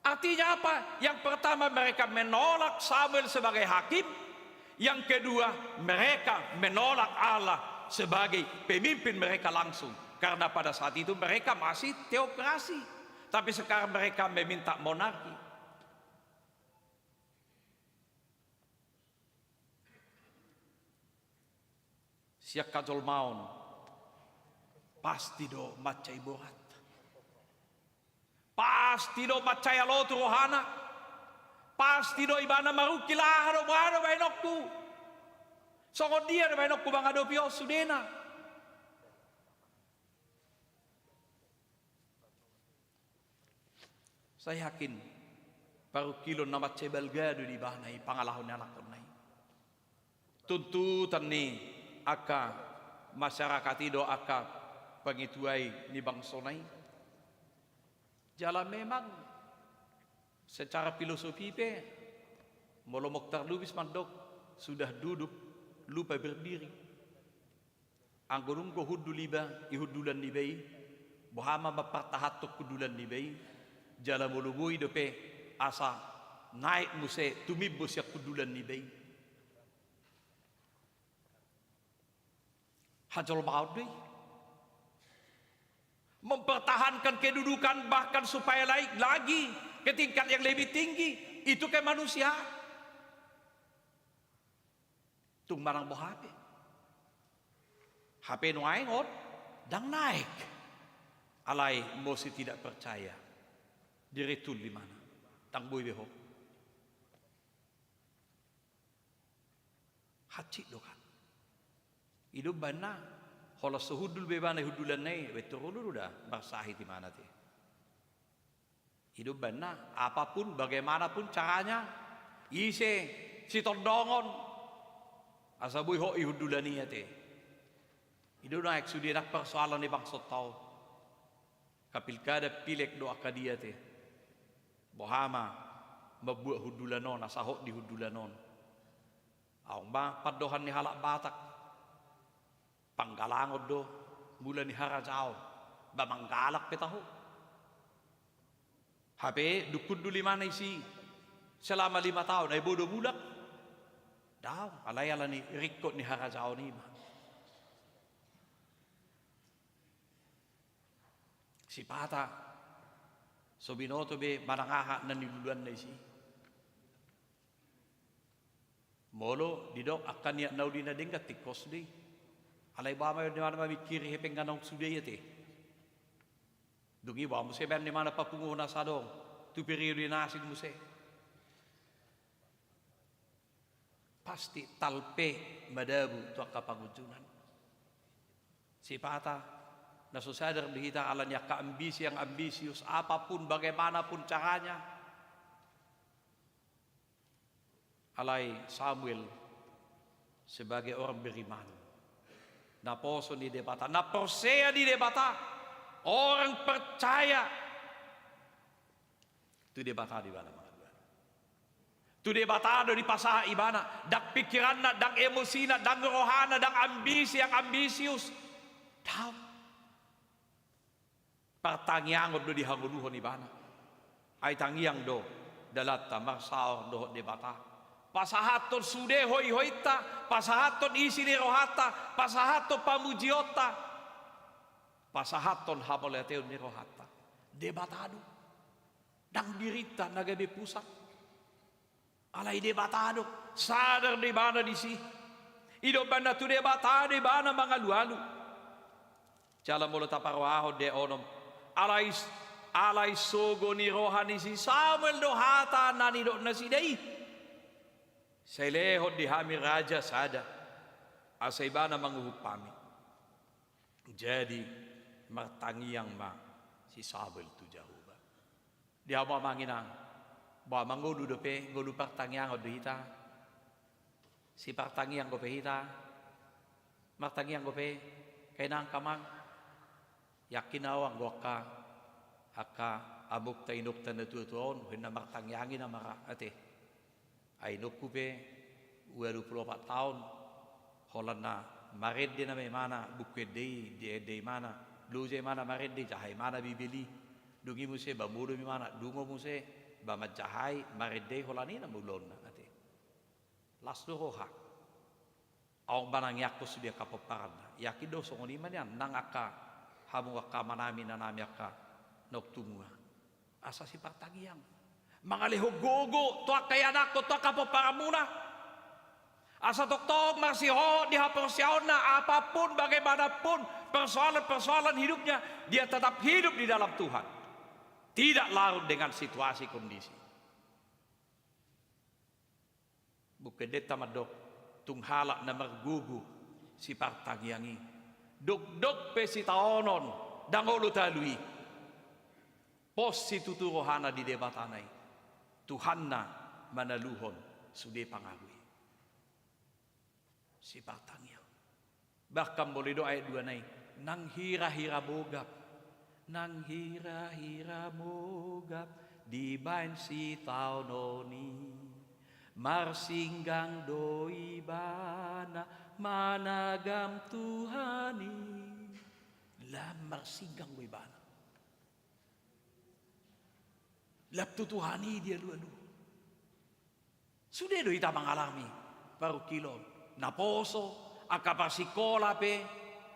Artinya apa? Yang pertama, mereka menolak Samuel sebagai hakim. Yang kedua, mereka menolak Allah sebagai pemimpin mereka langsung. Karena pada saat itu mereka masih teokrasi. Tapi sekarang mereka meminta monarki. Sian hajolmaon, pasti do mansai borat. Pasti do mansai alo tu rohana. Pasti do ibana marungkil, aha do, boha do baenonku. Songon dia do baenonku mangadopi on sudena. Sai yakin, parungkilon na mansai balga do di ibana i pangalaho ni anakkonna i. Tuntutan ni angka masyarakat i do angka pangitua i ni bangsona i. Jala memang secara filosofi pe, molo Mokhtar Lubis mandok, sudah duduk, lupa berdiri. Anggo dung hundul iba, i hundulan niba i, boha ma mampartahanhon hundulan niba i, jala molo boi dope asa naek muse tumimbo sian hundulan niba i. Hajolmaon do i. mempertahankan kedudukan, bahkan supaya naik lagi ke tingkat yang lebih tinggi. Itu kemanusiaan. Tung manang boha pe. Hape nuaeng on ndang naek. Alai molo tidak percaya, diritulli mana? Ndang boi be ho. Hansit do kan. I do umbahen na, holan so hundul be ibana i hundulanna i, baen turun do da marsahit ibana te. I do umbahen na, apapun, bagaimanapun caranya, ise sitondongon, asa boi hot i hundulan i ate. I do naeng sude nang persoalan ni bangsonta on. Angka pilkada, pilek do angka dia ate. Boha ma mambuat hundulan on, asa hot di hundulan on. Adong ma pandohan ni halak Batak. Panggalangon do mula ni harajaon, ba manggalak pe taho. Hape dung hundul ibana disi selama lima taon, ai boi do mulak? Daong, alai ala ni ringkot ni harajaon i ma. Sipata so binoto be manang aha na niluluanna disi. Molo didok angka niat na uli na denggan, tingkos do i. Alai boha ma ibana mamingkiri hepeng na naung suda i ate. Dung i boha muse baen ni ibana papunguhon na so adong tu periode na asing muse. Pasti talpe madabu tu angka pangunjunan. Sipata na so sadar do hita ala ni angka ambisi yang ambisius, apapun bagaimanapun caranya. Alai Samuel sebagai orang beriman, naposo ni Debata, na porsea di Debata, orang percaya. Tu Debata do ibana mangalualu. Tu Debata do dipasahat ibana, ndang pikiranna, ndang emosina, ndang rohana, ndang ambisi yang ambisius. Daong. Partangiangon do dihangoluhon ibana. Ai tangiang do dalanta marsaor dohot Debata. Pasahathon sude hoihointa, pasahathon isi ni rohanta, pasahathon pamujionta, pasahathon hamauliateon ni rohanta. Debata do. Ndang dirinta na gabe pusat. Alai Debata do, sadar do ibana disi. I do umbahen na tu Debata do ibana mangalualu. Jala molo taparrohahon di ayat onom, alai, alai sogo ni roha ni si Samuel do hata na nidok nasida i. Sai lehon di hami raja sada, asa ibana manguhum hami. Jadi martangiang ma si Samuel tu Jahowa. Di hamu amang inang, boha ma ngolu dope, ngolu partangiangon do hita. Sipartangiang dope hita. Martangiang dope, angka inang, angka amang. Yakin ahu anggo angka, angka amukta inokta na tuatua on, huhena martangiang i nama ra ate. Ai inongku pe ua dua pulu opat taon, holan na marende nama imana buku ende i, diende imana, loja imana marende, jaha imana Bibel i. Dung i muse ba modom imana, dungo muse ba manjaha i, marende i, holan i nama ulaonna ate. Las do roha. Adong manangiangkon sude angka pomparanna. Yakin do songon i ma nian nang angka hamu angka amanami, inanami, angka naung tumua. Asa sipartangiang. Mangalehon gogo tu angka ianakkon, tu angka pomparanmuna. Asa tongtong marsihohot di haporseaonna, apapun, bagaimanapun persoalan-persoalan hidupnya, dia tetap hidup di dalam Tuhan. Tidak larut dengan situasi kondisi. Buku endenta mandok, tung halak na margogo sipartangiang i, dokdok pe sitaonon ndang olo talu i, pos situtu rohana di Debatana i, Tuhanna manaluhon sude pangago i. Sipartangiang. Bahkan molo didok ayat dua na i, nang hirahira mogap, nang hirahira mogap dibaen sitaonon i, marsinggang do ibana managam Tuhan i. Lam marsinggang do ibana. Lam tu Tuhan i dialualuhon. Sude do hita mangalami parungkilon. Naposo, angka parsikola pe,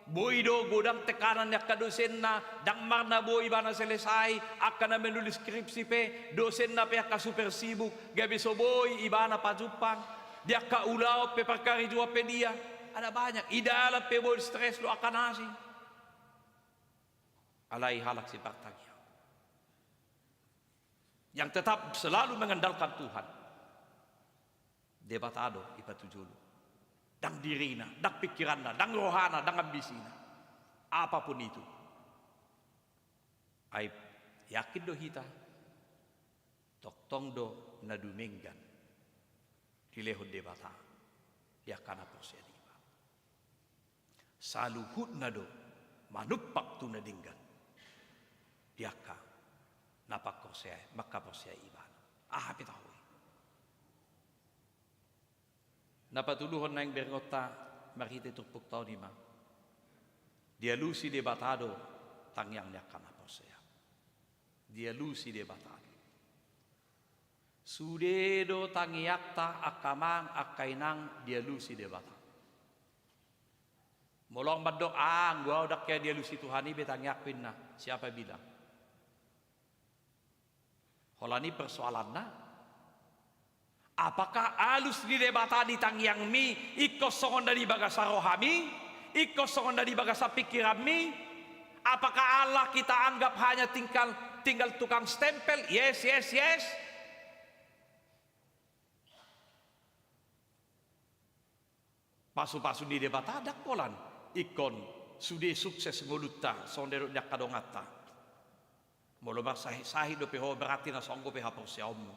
Boi do godang tekanan ni angka dosenna, ndang marna boi ibana selesai, angka na manulis skripsi pe, dosenna pe angka super sibuk, gabe so boi ibana pajumpang, di angka ulaon pe parkarejoan pe dia, ada banyak, i dalan pe boi stres do angka na asing. Alai halak sipartangiang yang tetap selalu mengandalkan Tuhan. Debata do ipatujolo. Ndang dirina, ndang pikiranna, ndang rohana, ndang ambisina. Apapun itu. Ai yakin do hita. Tongtong do na dumenggan dilehon Debata di angka na porsea di ibana. Saluhutna do manumpak tu na denggan di angka na pangkorsea, mangkaporseai ibana. Aha pe taho i. Na patuluhon naeng berngonta marhite turpukta on i ma. Dialusi Debata do tangiang ni angka na porsea. Dialusi Debata do. Sude do tangiangta angka amang, angka inang dialusi Debata. Molo mandok, ah, anggo au ndang hea dialusi Tuhan i be tangiangku inna. Siapa bilang? Holan i persoalanna. Apakah alus ni Debata di tangiangmi ingkon songon na di bagasan rohami, ingkon songon na di bagasan pikiranmi? Apakah Allah kita anggap hanya tinggal, tinggal tukang stempel? Yes, yes, yes. Pasupasu ni Debata ndang holan ingkon sude sukses ngolunta songon na nidok ni angka donganta. Molo marsahitsahit dope ho, berarti na so anggo pe haporseaonmu.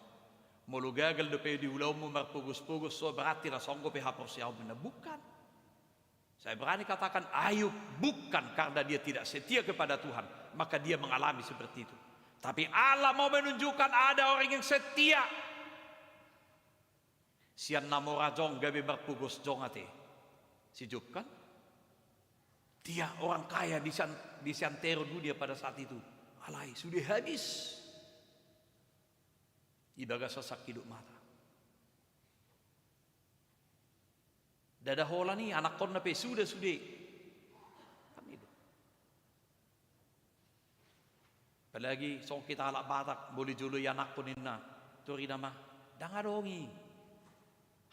Molo gagal dope di ulaonmu, marpogospogos ho, berarti na so anggo pe haporseaonmu. Na bukan. Saya berani katakan, Ayub bukan karena dia tidak setia kepada Tuhan maka dia mengalami seperti itu. Tapi Allah mau menunjukkan ada orang yang setia. Sian na mora jongjong gabe marpogos jongjong ate si Job, kan? Dia orang kaya di san-, di seantero dunia pada saat itu. Alai sudah habis. Di bagasan sangkidop mata. Ndada holan i, anakkonna pe suda sude. Kan i do. Apalagi songon hita halak Batak, molo dijoloi anakku ninna, torina ma, ndang adong i.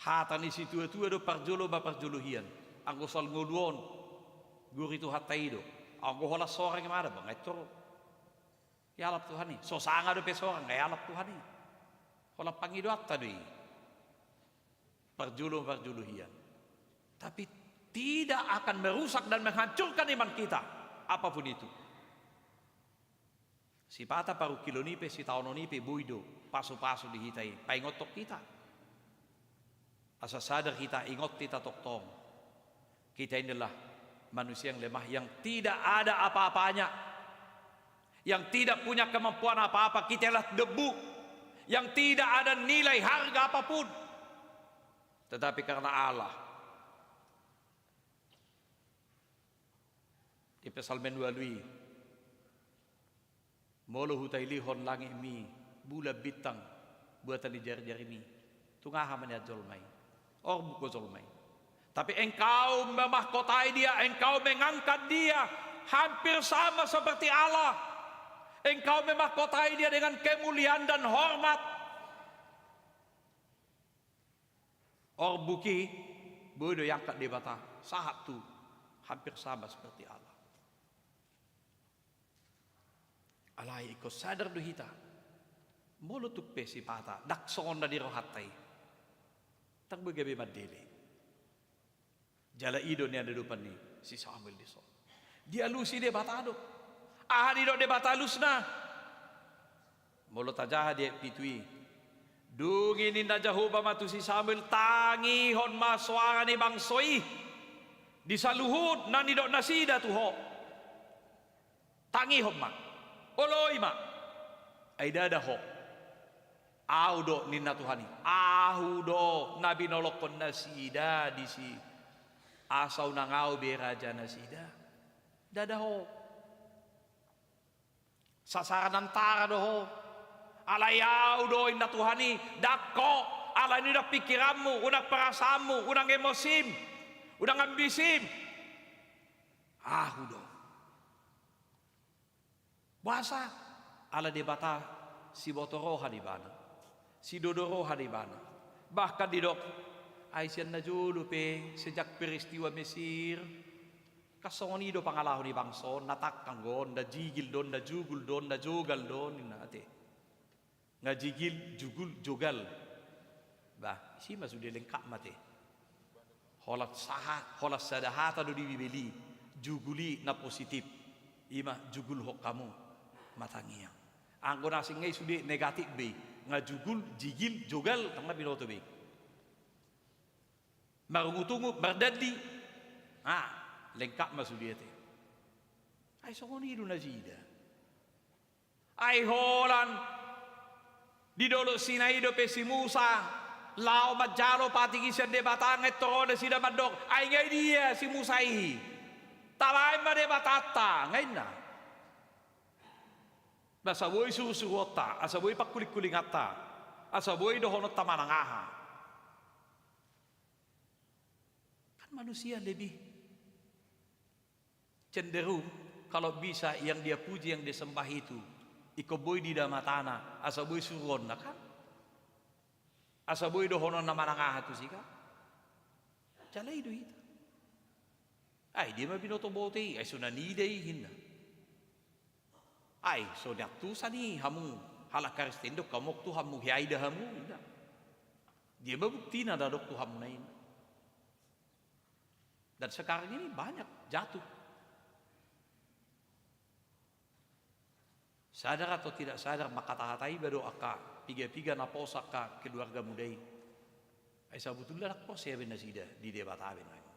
Hata ni situatua do, parjolo ma parjolo hian. Anggo soal ngolu on, gori Tuhanta i do. Anggo holan sorang i ma ada, ba nga i torop. Ialap Tuhan i. So sanga dope sorang, nga ialap Tuhan i. Holan pangidoanta do i. Parjolo, parjolo hian. Tapi tidak akan merusak dan menghancurkan iman kita, apapun itu. Sipata parungkilon i pe, sitaonon i pe, boi do pasupasu di hita i, paingothon hita. Asa sadar hita, ingot hita tongtong. Kita ini adalah manusia yang lemah, yang tidak ada apa-apanya, yang tidak punya kemampuan apa-apa. Kita adalah debu yang tidak ada nilai harga apapun. Tetapi karena Allah, di Psalmen ualu i, molo hutailihon langitmi, bulan, bintang, buatan ni jarijarimi, tung aha ma nian jolma i? Orbuk do jolma i. Tapi engkau memahkotai dia, engkau mengangkat dia, hampir sama seperti Allah. Engkau memahkotai dia dengan kemuliaan dan hormat. Orbuk i, boi do iangkat Debata, sahat tu, hampir sama seperti Allah. Alai ingkon sadar do hita, molo tung pe sipata ndang songon na di rohanta i, ndang boi gabe mandele. Jala i do nian dopan ni si Samuel dison. Dialusi Debata do. Aha nidok Debata alusna? Molo tajaha di ayat pitu i. Dung i ninna Jahowa ma tu si Samuel, tangihon ma soara ni bangso i di saluhut na nidok nasida tu ho. Tangihon ma, oloi ma, ai ndada ho. Ahu do, ninna Tuhan i, ahu do na binolongkon nasida disi, asa unang ahu be raja nasida. Ndada ho. Sasaran antara do ho. Alai ahu do, ninna Tuhan i, ndang ho. Alai unang pikiranmu, unang perasaanmu, unang emosim, unang ambisim. Ahu do. Boasa? Ala Debata siboto roha do ibana, sidodo roha do ibana. Bahkan didok, ai sian na jolo pe sejak peristiwa Mesir, kan songon i do pangalaho ni bangso on, na tangkang do on, na jigil do on, na jugul do on, na jogal do on, ninna ate. Nga jigil, jugul, jogal. Bah, isi ma sude lengkap ma te. Holan saha, holan sada hata do di Bibel i, jugul i na positif. I ma jugulhon hamu ma tangiang. Anggo na asing nga i sude negatif be. Nga jugul, jigil, jogal, ndang na binoto be. Marungutungut, mardandi. Ah, lengkap ma sude ate. Ai songon i do nasida. Ai holan di Dolok Sinai dope si Musa laho manjalo patik i sian Debata, nga intor ro nasida mandok, ai nga i dia si Musa i? Tabaen ma Debatanta, nga inna. Asa boi surusuruonta, asa boi pangkulingkulinganta, asa boi dohononta manang aha. Kan manusia lebih cenderung, kalau bisa yang dia puji, yang dia sembah itu, ingkon boi dida matana, asa boi suruonna kan? Asa boi dohononna manang aha tusi kan? Jala i do hita. Ai dia ma binoto bote i, ai so na niida i ninna. Ai so niantusan i hamu halak Kristen do, hamu Tuhanmu, hiai da hamu ninna. Dia ma buktina na adong Tuhanmuna i ninna. Dan sekarang ini banyak jatuh. Sadar atau tidak sadar, mangkatahatai iba do angka piga-piga na pos angka keluarga muda i. Ai sabutulna ndang porsea be nasida di Debata be nuaeng.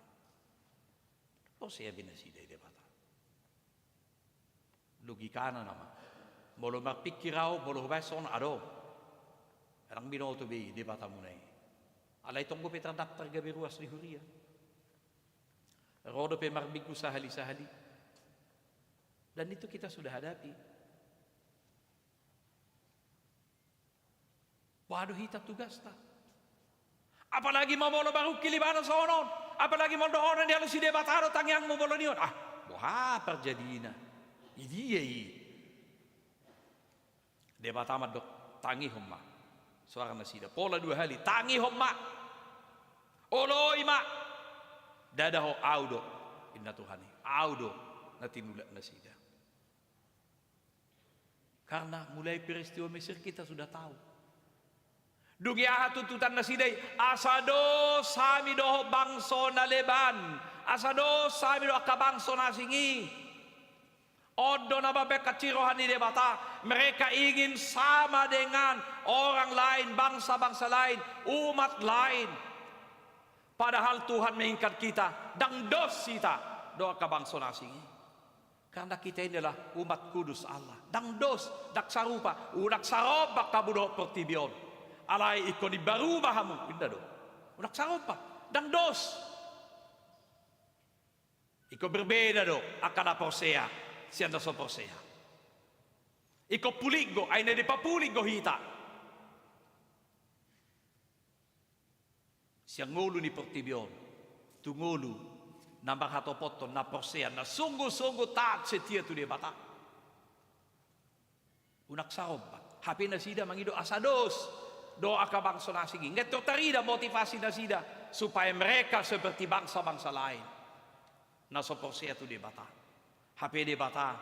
Porsea be nasida di Debata. Logikana nama. Molo marpingkir ahu, molo hubaen songon adong. Ndang binoto be i Debatamuna i. Alai tong dope tardaftar gabe ruas di huria. Ro dope marminggu sahali-sahali. Dan itu kita sudah hadapi. Boha do hita tugasta? Apalagi ma molo marungkil ibana songon on. Apalagi molo dohonon ni halak i, Debata do tangiangmu molo nion. Ah, boha parjadina? Idia i? Debata mandok, tangihon ma. Soara nasida pola dua hali, tangihon ma. Oloi ma. Ndada ho, ahu do. Inna Tuhan i, ahu do na tinulak nasida. Karena mulai peristiwa Mesir kita sudah tahu. Dung i aha tuntutan nasida i? Asa dos hami dohot bangso na leban, asa dos hami dohot angka bangso na asing i. On do na mambahen hansit roha ni Debata. Mereka ingin sama dengan orang lain, bangsa-bangsa lain, umat lain. Padahal Tuhan menginginkan kita, ndang dos hita dohot angka bangso na asing i. Karena kita ini adalah umat kudus Allah. Ndang dos, ndang sarupa, unang sarombak hamu dohot portibi on. Alai ingkon imbaru ma hamu, inna do. Unang sarombak, ndang dos. Ingkon berbeda do angka na porsea sian na so porsea. Ingkon pulik do, ai na dipapulik do hita. Sian ngolu ni portibi on tu ngolu na marhatopothon, na porsea, na sungguh-sungguh taat setia tu Debata. Unang sarombak. Hape nasida mangido asa dos dohot angka bangso na asing i. Nga intor tarida motivasi nasida supaya mereka seperti bangsa-bangsa lain na so porsea tu Debata. Hape Debata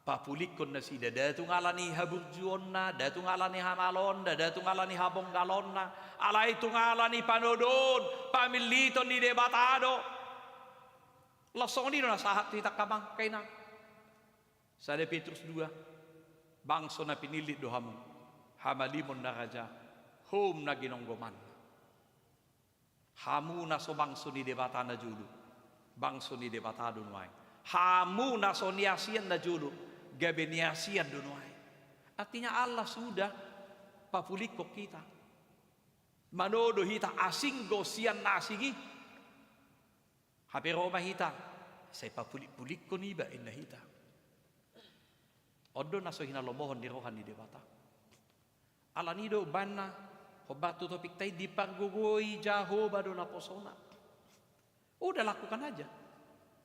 papulikkon nasida, nda tung ala ni haburjuonna, nda tung ala ni hamaloonna, nda tung ala ni habonggalonna, alai tung ala ni panodoon, pamilliton ni Debata do. Laos songon i do na sahat tu hita angka amang, angka inang. Sada Petrus dua, bangso na pinillit do hamu, hamalimon na raja, houm na ginonggomanna. Hamu na so bangso ni Debata na jolo, bangso ni Debata do nuaeng. Hamu na so niasian na jolo, gabe niasian do nuaeng. Artinya Allah sudah papulikkon hita. Manodo hita asing do sian na asing i. Hape ro ma hita, sai papulikpulikkon iba, inna hita. On do na so hinalomohon ni roha ni Debata. Alani i do umbahen na hombar tu topikta i, dipargogoi Jahowa do naposona. Udah, lakukan aja.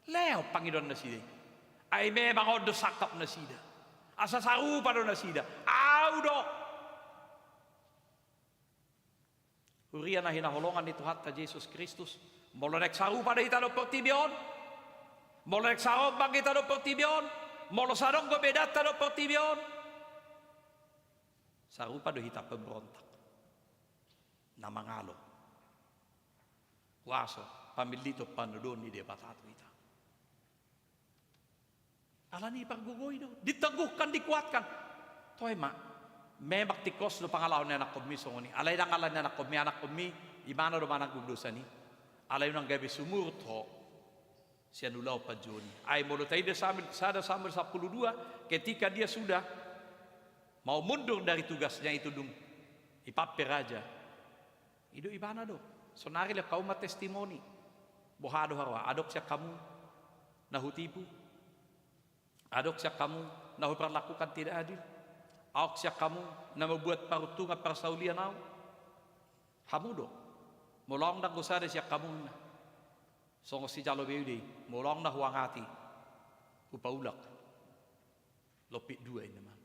Leho pangidoan nasida i. Ai memang on do sangkap nasida. Asa sarupa do nasida. Au do. Huria na hinaholongan ni Tuhanta Jesus Kristus, molo naeng sarupa do hita dohot portibi on, molo naeng sarombang hita dohot portibi on, molo sai adong do bedanta dohot portibi on, sarupa do hita pemberontak na mangalo kuaso, pamilliton, pandodoon ni Debata tu hita. Alani i pargogoi do, diteguhkan, dikuatkan. Toe ma, memang tingkos do pangalaho ni anakkonmi songon i. Alai ndang alani anakkonmi, anakkonmi, ibana do mananggung dosa ni. Alai unang gabe sumurut ho sian ulaon panjouon i. Ai molo taida Samuel, sada Samuel sampulu dua, ketika dia sudah mau mundur dari tugasnya itu dung, i Pampe raja. I do ibana do. Sonari lehon hamu ma testimoni. Boha do haroha, adong sian hamu na hutipu? Adong sian hamu na huperlakukan tidak adil? Adong sian hamu na membuat paruntungan parsaulian ahu? Hamu do. Molo ahu ndang do sada sian hamu ninna. Songon sijalo be i do i, molo ahu na huangati, hupaulak lompit dua ninna ma.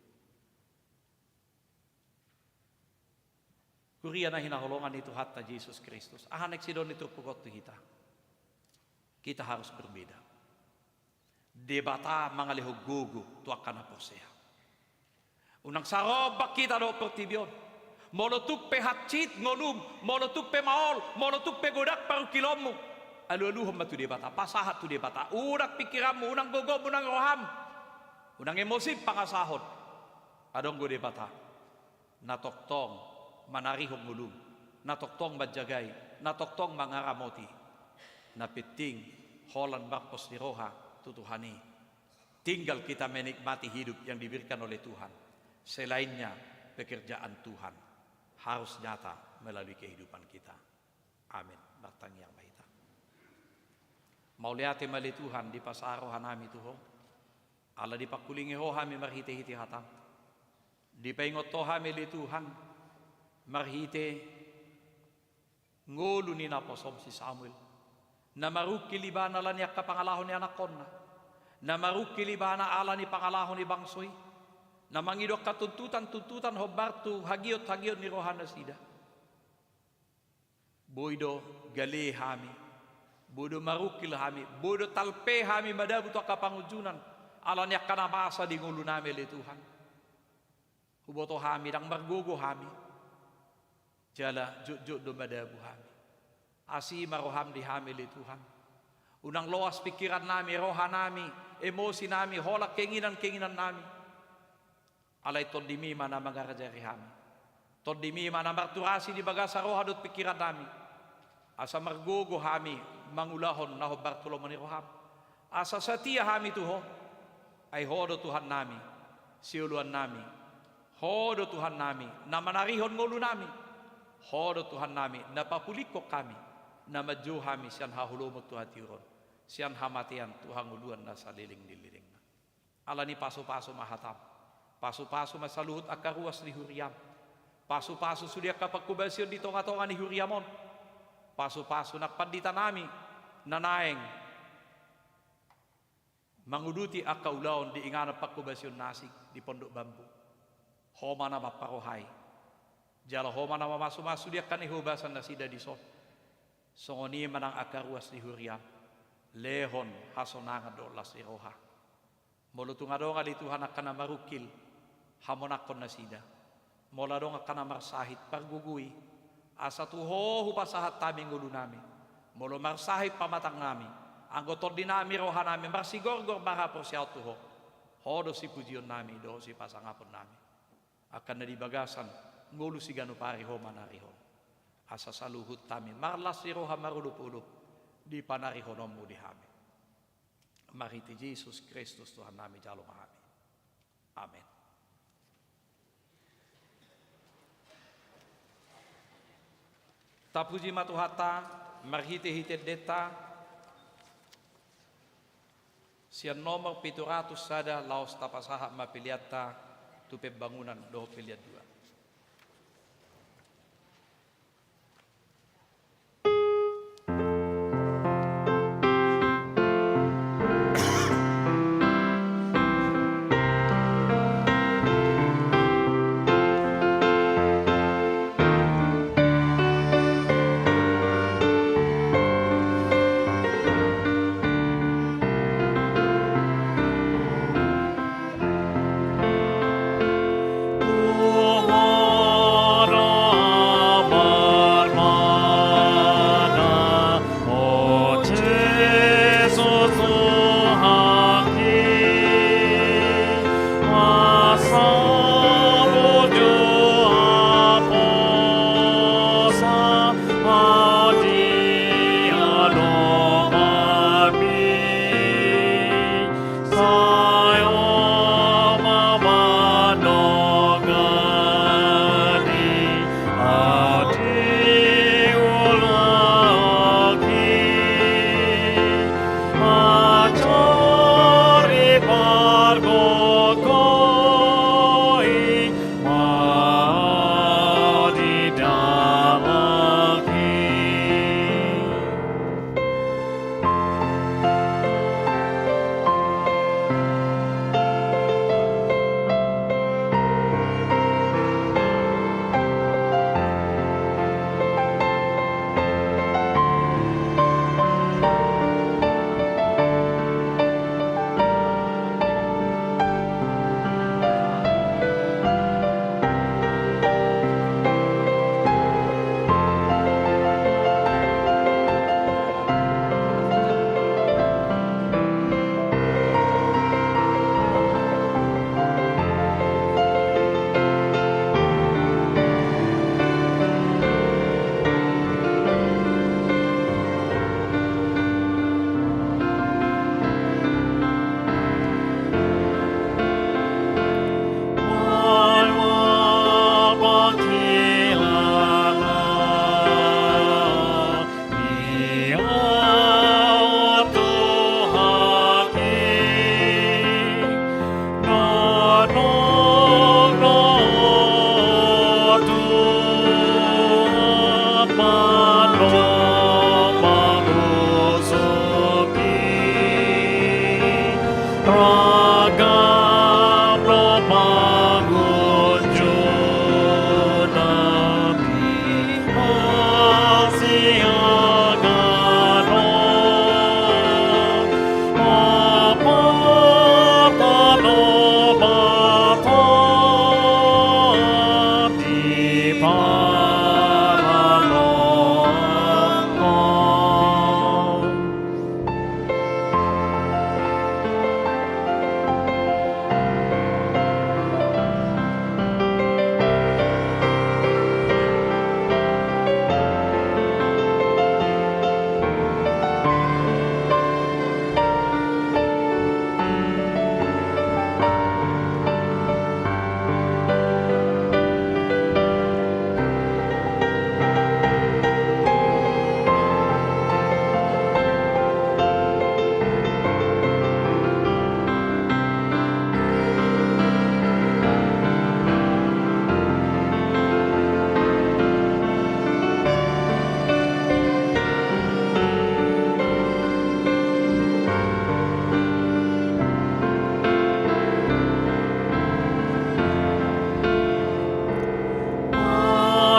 Huria na hinaholongan ni Tuhanta Jesus Kristus, aha naeng sidohonon ni turpuk on tu hita? Kita harus berbeda. Debata mangalehon gogo tu angka na porsea. Unang sarombang hita dohot portibi on. Molo tung pe hansit ngolum, molo tung pe maol, molo tung pe godang parungkilonmu, alualuhon ma tu Debata, pasahat tu Debata. Unang pingkiranmu, unang gogom, unang roham, unang emosim pangasahon. Adong do Debata na tongtong manarihon ngolum, na tongtong manjagai, na tongtong mangaramoti. Na penting holan marpos ni roha tu Tuhan i. Tinggal kita menikmati hidup yang diberikan oleh Tuhan. Selainnya, pekerjaan Tuhan harus nyata melalui kehidupan kita. Amin. Martangiang ma hita. Mauliate ma ale Tuhan, dipasahat rohanami tu Ho. Ala dipangkulingi Ho hami marhitehite hataM. Dipaingot Ho hami ale Tuhan, marhite ngolu ni naposoM si Samuel. Na marungkil ibana ala ni angka pangalaho ni anakkonna. Na marungkil ibana ala ni pangalaho ni bangso i. Na mangido angka tuntutan-tuntutan hombar tu hagiot-hagiot ni rohanasida. Boi do gale hami, boi do marungkil hami, boi do talpe hami madabu tu angka pangunjunan, ala ni angka na masa di ngolunami ale Tuhan. Huboto hami, ndang margogo hami. Jala jotjot do madabu hami. Asi ma rohaM di hami ale Tuhan. Unang loas pingkirannami, rohanami, emosinami, holan keinginan-keinginannami. Alai TondiMi ma na mangarajari hami. TondiMi ma na marturasi di bagasan roha dohot pingkirannami. Asa margogo hami mangulahon na hombar tu lomo ni rohaM. Asa satia hami tu Ho. Ai Ho do Tuhannami, sioloannami. Ho do Tuhannami, na manarihon ngolunami. Ho do Tuhannami, na papulingkon hami, na manjou hami sian haholomon tu hatiuron, sian hamatean tu hangoluan na saleleng ni lelengna. Ala ni pasupasu ma hataM. Pasupasu ma saluhut angka ruas ni huriaM. Pasupasu sude angka pangkobasion di tongatonga ni huriaM on. Pasupasu nang panditanami na naeng manguduti angka ulaon di inganan pangkobasion na asing di Pondok Bambu. Ho ma na mamparohai. Jala Ho ma na mamasumasu di angka na hinobasan nasida dison. Songon i ma nang angka ruas ni huriaM. Lehon hasonangan dohot las ni roha. Molo tung adong ale Tuhan angka na marungkil, hamonangkon nasida. Molo adong angka na marsahit, pargogoi. Asa tu Ho hupasahat hami ngolunami. Molo marsahit pamatangnami, anggo tondinami, rohanami marsigorgor marhaporseaon tu Ho, Ho do sipujionnami dohot sipasangaponnami. Angka na di bagasan ngolu siganup ari Ho manarihon. Asa saluhut hami marlas ni roha marolopolop di panarihononMu di hami. Marhite Jesus Kristus Tuhannami jalo ma hami. Amen. Tapuji ma Tuhanta marhitehite endenta sian nomor pitu ratus sada laos tapasahat ma peleanta tu pembangunan dohot pelean dua.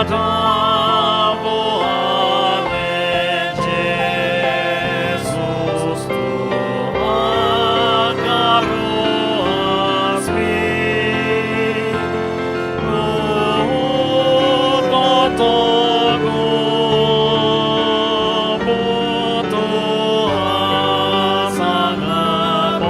Taboan Jesus Tuhan karuasmi, luhut do togu butuh sangap.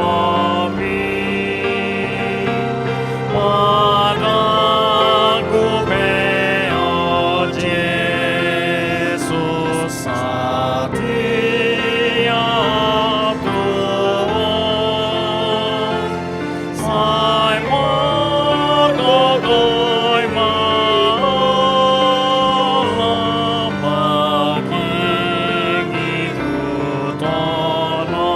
Manang hubeot Jesus satiap tua, sai margogo i ma lam manginggi tu tano.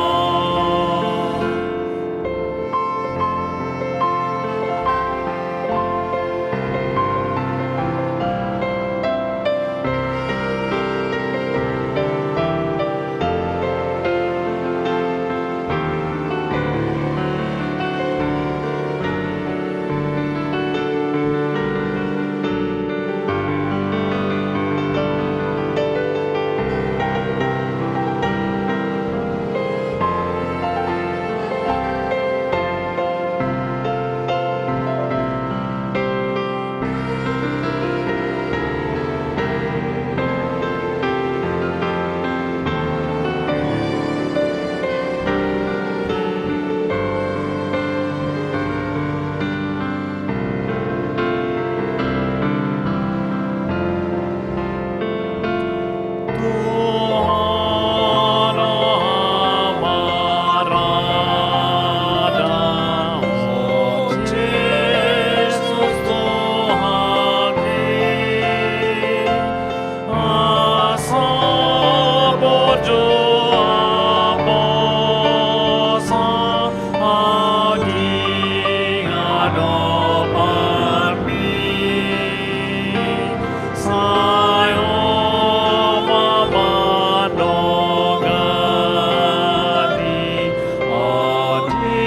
Asa bojom basa adi adopanmi, sai ho ma mandongani adi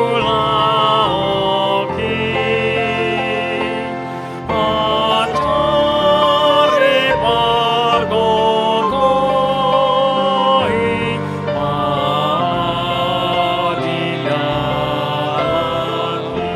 ulaonki. Ajar i pargogoi ma di dalanki.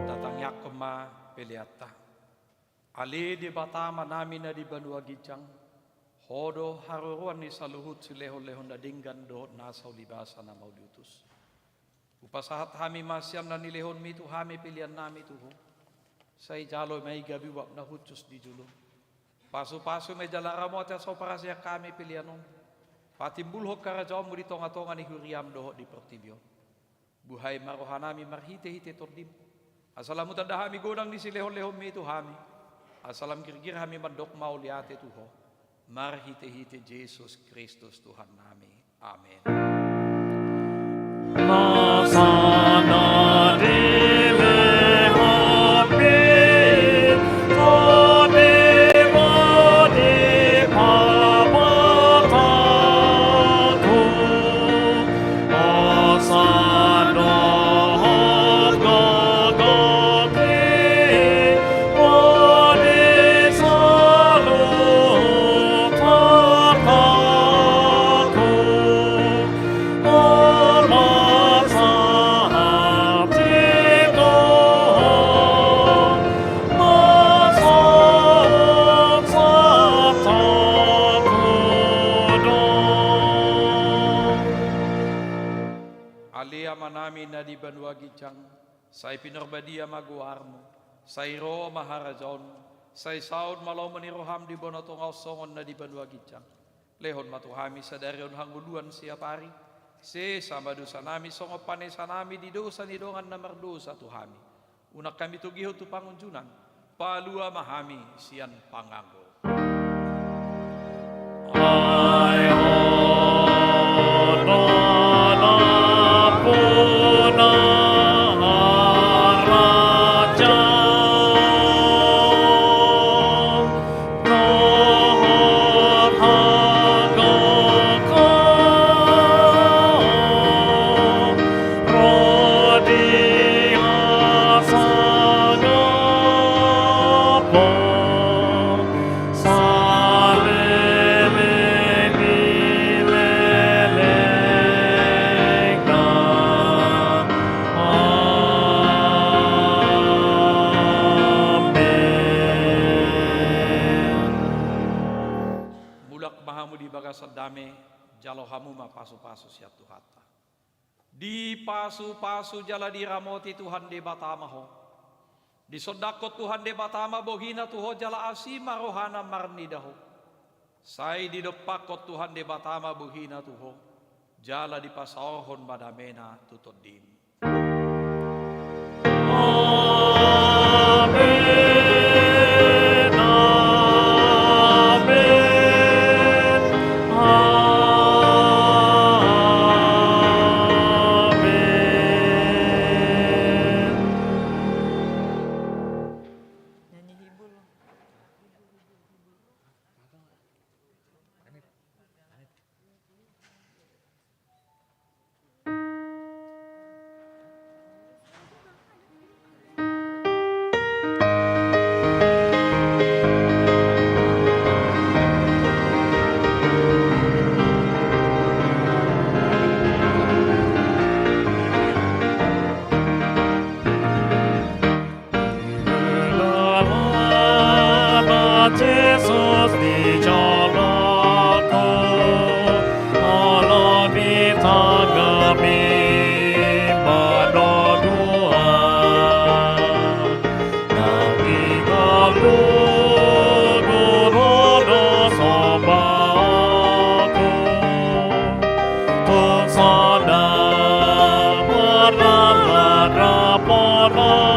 Tatangiangkon ma peleanta. Ale Debata Amanami na di banua ginjang, Ho do haroroan ni saluhut silehonlehon na denggan dohot nasa ulibasa na mauliutus. Hupasahat hami ma sian na nilehonmi tu hami peleannami tu Ho. Sai jalo ma i gabe uap na hushus di jolom. Pasupasu ma i jala ramoti asa huparasian hami pelean on patimbulhon harajaonmu di tongatonga ni huriam dohot di portibi on. Buhai ma rohanami marhitehite Tondim, asa lam hutanda hami godang ni silehonlehonmi tu hami, asa lam girgir hami mandok mauliate tu Ho, marhitehite Jesus Kristus Tuhannami. Amen. Nasa na dilehonmi Tondim on di pamatangku, asa dohot gogohi ma di saluhut hartaku. Omas Sai pinarbadia ma goarmu, sai ro ma harajaonmu, sai saut ma lomo ni roham di banua tonga on songon na di banua ginjang. Lehon ma tu hami sadari on hangoluan siapari. Sesa ma dosanami songon panesanami di dosa ni dongan na mardosa tu hami. Unang hami togihon tu pangunjunan, palua ma hami sian panganggo. Ai hona nampuna harajaon, dohot hagogoon, ro di hasangapon, saleleng ni lelengna. Amen. Mulak ma hamu di bagasan dame, jalo hamu ma pasupasu sian Tuhanta. Dipasupasu jala diramoti Tuhan Debata ma ho. Disondangkon Tuhan Debata ma bohina tu ho jala asi ma rohana marnida ho. Sai didompakkon Tuhan Debata ma bohina tu ho, jala dipasaorhon ma damena tu tondim. Amen, amen, amen. Nyanyi hibul. Jesus di jolongku, ala di tanganmi manodoan. Nang di ngolungku ro do sombaonku, tung sonang marnalana pona.